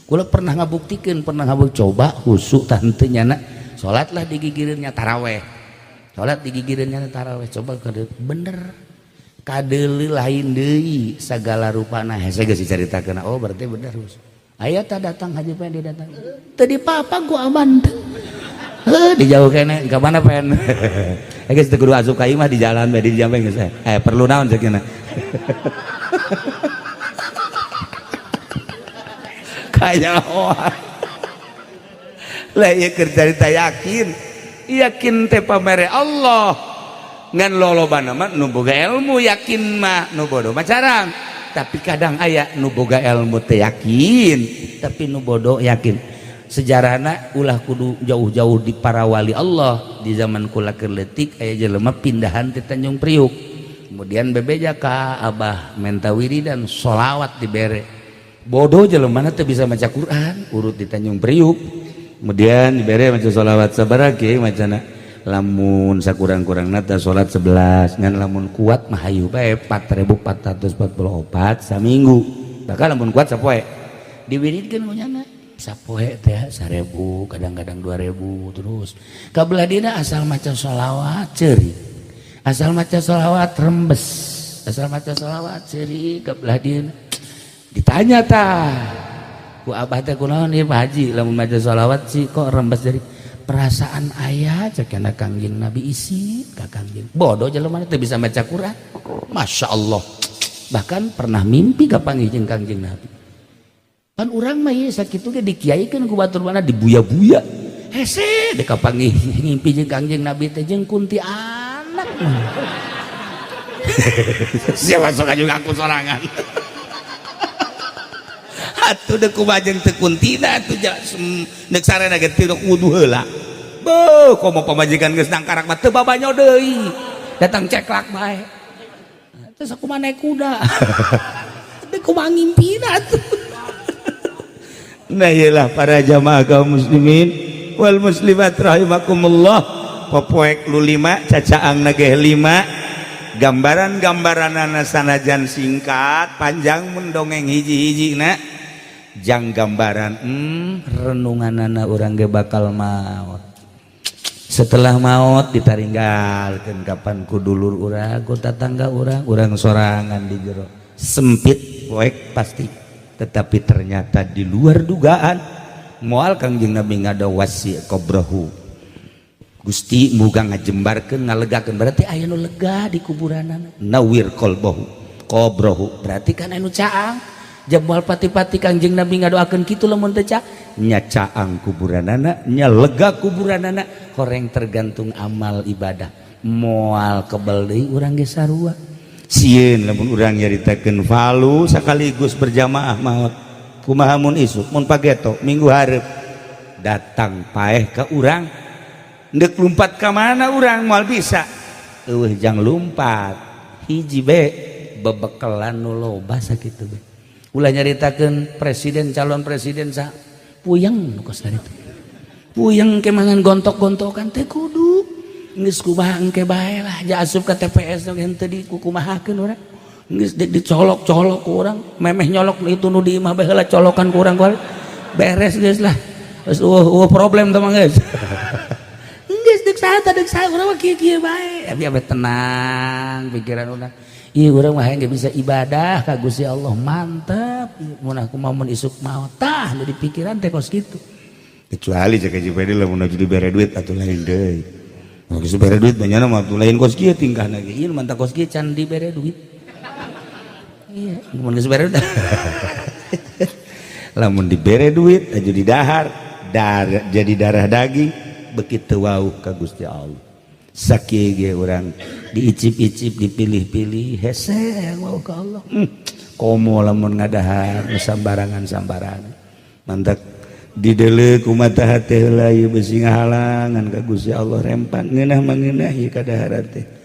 Kula pernah ngabuktikeun, pernah ngabuk coba khusu tah henteu nyana. Salatlah digigireunnya taraweh, salat digigireunnya taraweh, coba kade bener kadeuleu lain deui sagala rupana. Hese geus dicaritakeun, oh berarti bener khusu. Aya tah datang Haji Pendi, datang teu dipapag ku aman teh. Heuh, di jauh kene ka mana pen? Eh, geus teu kudu asup ka imah, di jalan bae, di jambe geus. Eh, perlu naon ceukina? Kanyahoan. Lah, ieu keur carita yakin. Yakin teh pamere Allah. Ngan lolobana mah nu boga ilmu yakin mah, nu bodoh mah carang. Tapi kadang aya nu boga ilmu teh yakin, tapi nu bodoh yakin. Sejarahna ulah kudu jauh-jauh, di para wali Allah di zaman kula keur leutik aya jelema pindahan ti Tanjung Priuk, kemudian bebeja ka abah menta wiridan sholawat, dibere. Bodoh jelema teu bisa maca Quran, urut di Tanjung Priuk, kemudian dibere maca sholawat. Sabaraha kiai macana? Lamun sakurang-kurangna teh salat 11, ngan lamun kuat mah hayu bae 4444 saminggu, bahkan lamun kuat sapoe. Diwiridkeun ku nyana sapoe teh 1000, kadang-kadang 2000. Terus kabelah dina asal maca sholawat ceurik, asal maca sholawat rembes, asal maca sholawat ceurik. Kabelah dina ditanya tah ku abah teh, "Kunaon ieu, Pak Haji, lamun maca sholawat sih kok rembes?" "Dari perasaan ayah," cek kana Kangjeng Nabi, isi ka Kangjeng. Bodoh jelema teu bisa maca Quran. Masya Allah. Bahkan pernah mimpi kapanggih jeung Kangjeng Nabi. Pan urang mah ieu sakitu ge dikiaikeun ku batur mana dibuya-buya. Hese dek kapanggih ngimpi jeung Kangjeng Nabi teh jeung kuntianak. Siapa sok juga aku sorangan. Atuh deuk kumaha jeung teu kuntina atuh deuk sarena ge teu kudu heula. Beuh, komo pamajikan geus nangkarak mah teu babanyo deui. Datang ceklak bae. Terus aku mah naik kuda. Deuk kumaha ngimpina atuh. Nah, iyalah para jamaah kaum muslimin wal muslimat rahimakumullah. Popoek lu lima, cacaang nageh lima. Gambaran-gambaran sanajan singkat, panjang mun dongeng hiji-hiji na. Jang gambaran Renunganana urang ge bakal maot. Setelah maot ditaringgalkeun kapan ku dulur urang, ku tatangga urang, urang sorangan di jero. Sempit poek pasti. Tetapi ternyata di luar dugaan, moal Kangjeng Nabi ngada wasi qabrahu. Gusti muga ngajembarkeun, ngalegakeun, berarti aya nu lega di kuburanana. Nawir qalbahu qabrahu. Berarti kan anu caang. Jam moal pati-pati Kangjeng Nabi ngadoakeun kitu lamun teu caang. Nya caang kuburanana, nya lega kuburanana, horeng tergantung amal ibadah. Moal kebel deui urang ge sarua. Sieun lamun urang nyaritakeun falu sekaligus berjamaah maot. Kumaha mun isuk, mun pageto, minggu hareup datang paeh ke urang, ndek lumpat ka mana urang moal bisa. Eueuh jang lumpat hiji be bebekelan nu loba sakitu be. Ulah nyaritakeun presiden, calon presiden sa puyeng nu kos itu. Puyeng ke mangan gontok-gontokan teh kudu geus kumaha engke bae lah, ja asup ka TPS oge henteu dikukumahakeun urang. Geus dicolok-colok ku urang, memeh nyolok itu nu di imah bae heula colokan ku urang beres geus lah. Geus eueuh problem teh mah geus. Geus deuk saha teh, deuk saha, urang mah kieu-kieu bae. Tapi abe tenang pikiran urang. Ieu urang mah hayang bisa ibadah ka Gusti Allah, mantap. Mun aku mah mun isuk maot tah nu di pikiran teh kos kitu. Kecuali cek Haji Pedi lamun anu dibere duit atuh lain deui. Mun geus dibere duit banyana mah atuh lain kos kieu tingkahna ge. Ieu mantap kos kieu can dibere duit. Iya, mun geus bere duit. Lamun dibere duit aju didahar, dar jadi darah daging begitu wau ka Gusti Allah. Sakieu ge urang diicip-icip, dipilih-pilih, hese wau ka Allah. Komo lamun ngadahar nu sambarangan-sambarangan. Mantak didele ku mata hate heula ieu besi ngahalangan ka Gusti Allah, rempang ngeunah mah ngeunah ieu kadaharan teh.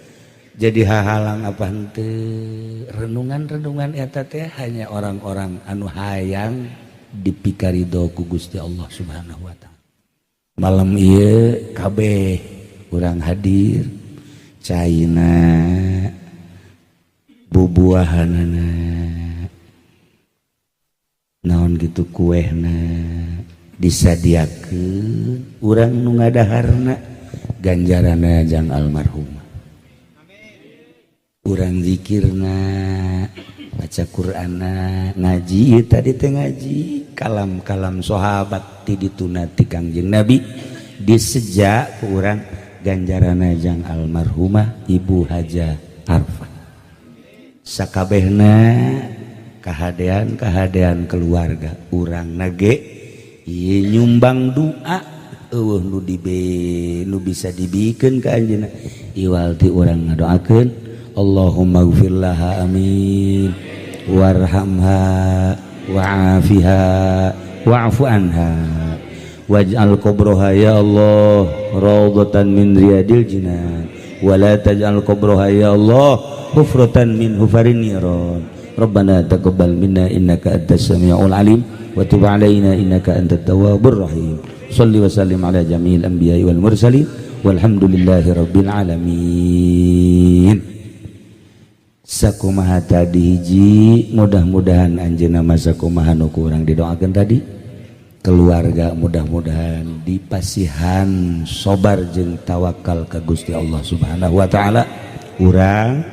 Jadi hahalang apa henteu renungan-renungan eta teh hanya orang-orang anu hayang dipikarido ku Gusti Allah Subhanahu wa Ta'ala. Malam ieu kabeh urang hadir caina, bubuahanana, naon gitu, kuehna disadiakeun, urang nu ngadaharna ganjaranna jang almarhumah. Urang zikirna, baca Qur'ana, ngaji tadi teh, ngaji kalam-kalam sahabat ti dituna ti Kangjeng Nabi disejak ku urang, ganjaranna jang almarhumah Ibu Haja Arfah, sakabehna kahadean kahadean keluarga urang nage ieu nyumbang doa, eueuh nu dibe nu bisa dibikeun ka anjeunna iwal ti urang ngadoakeun. Allahumma gfir laha, amin, warhamha wa'afiha wa'fu anha waj'al qabroha ya Allah raudhatan min riyadil jinan wa la taj'al qabroha ya Allah hufratan min hufarin niran. Rabbana taqabbal minna innaka antas samiul alim wa tub alaina innaka antat tawwabur rahim. Salli wa sallim ala jami'il anbiya'i wal mursalin walhamdulillahi rabbil alamin. Sakumaha tadi hiji, mudah-mudahan anjeunna masa kumaha nu ku urang didoakeun tadi, keluarga mudah-mudahan dipasihan sobar jeung tawakal ka Gusti Allah Subhanahu wa Taala. Urang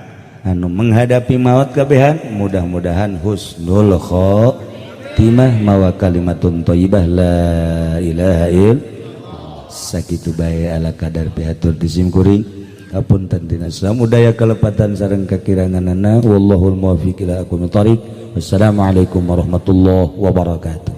anu menghadapi maut kabehan mudah-mudahan husnul khotimah mawa kalimatun thayyibah, la ilaha illallah. Sakitu bae ala kadar pihatur di sim kuring. Hapunten tina samudaya kalepatan sareng kakiranganana. Wallahul muwaffiq ila aqwamit thoriq. Wassalamualaikum warahmatullahi wabarakatuh.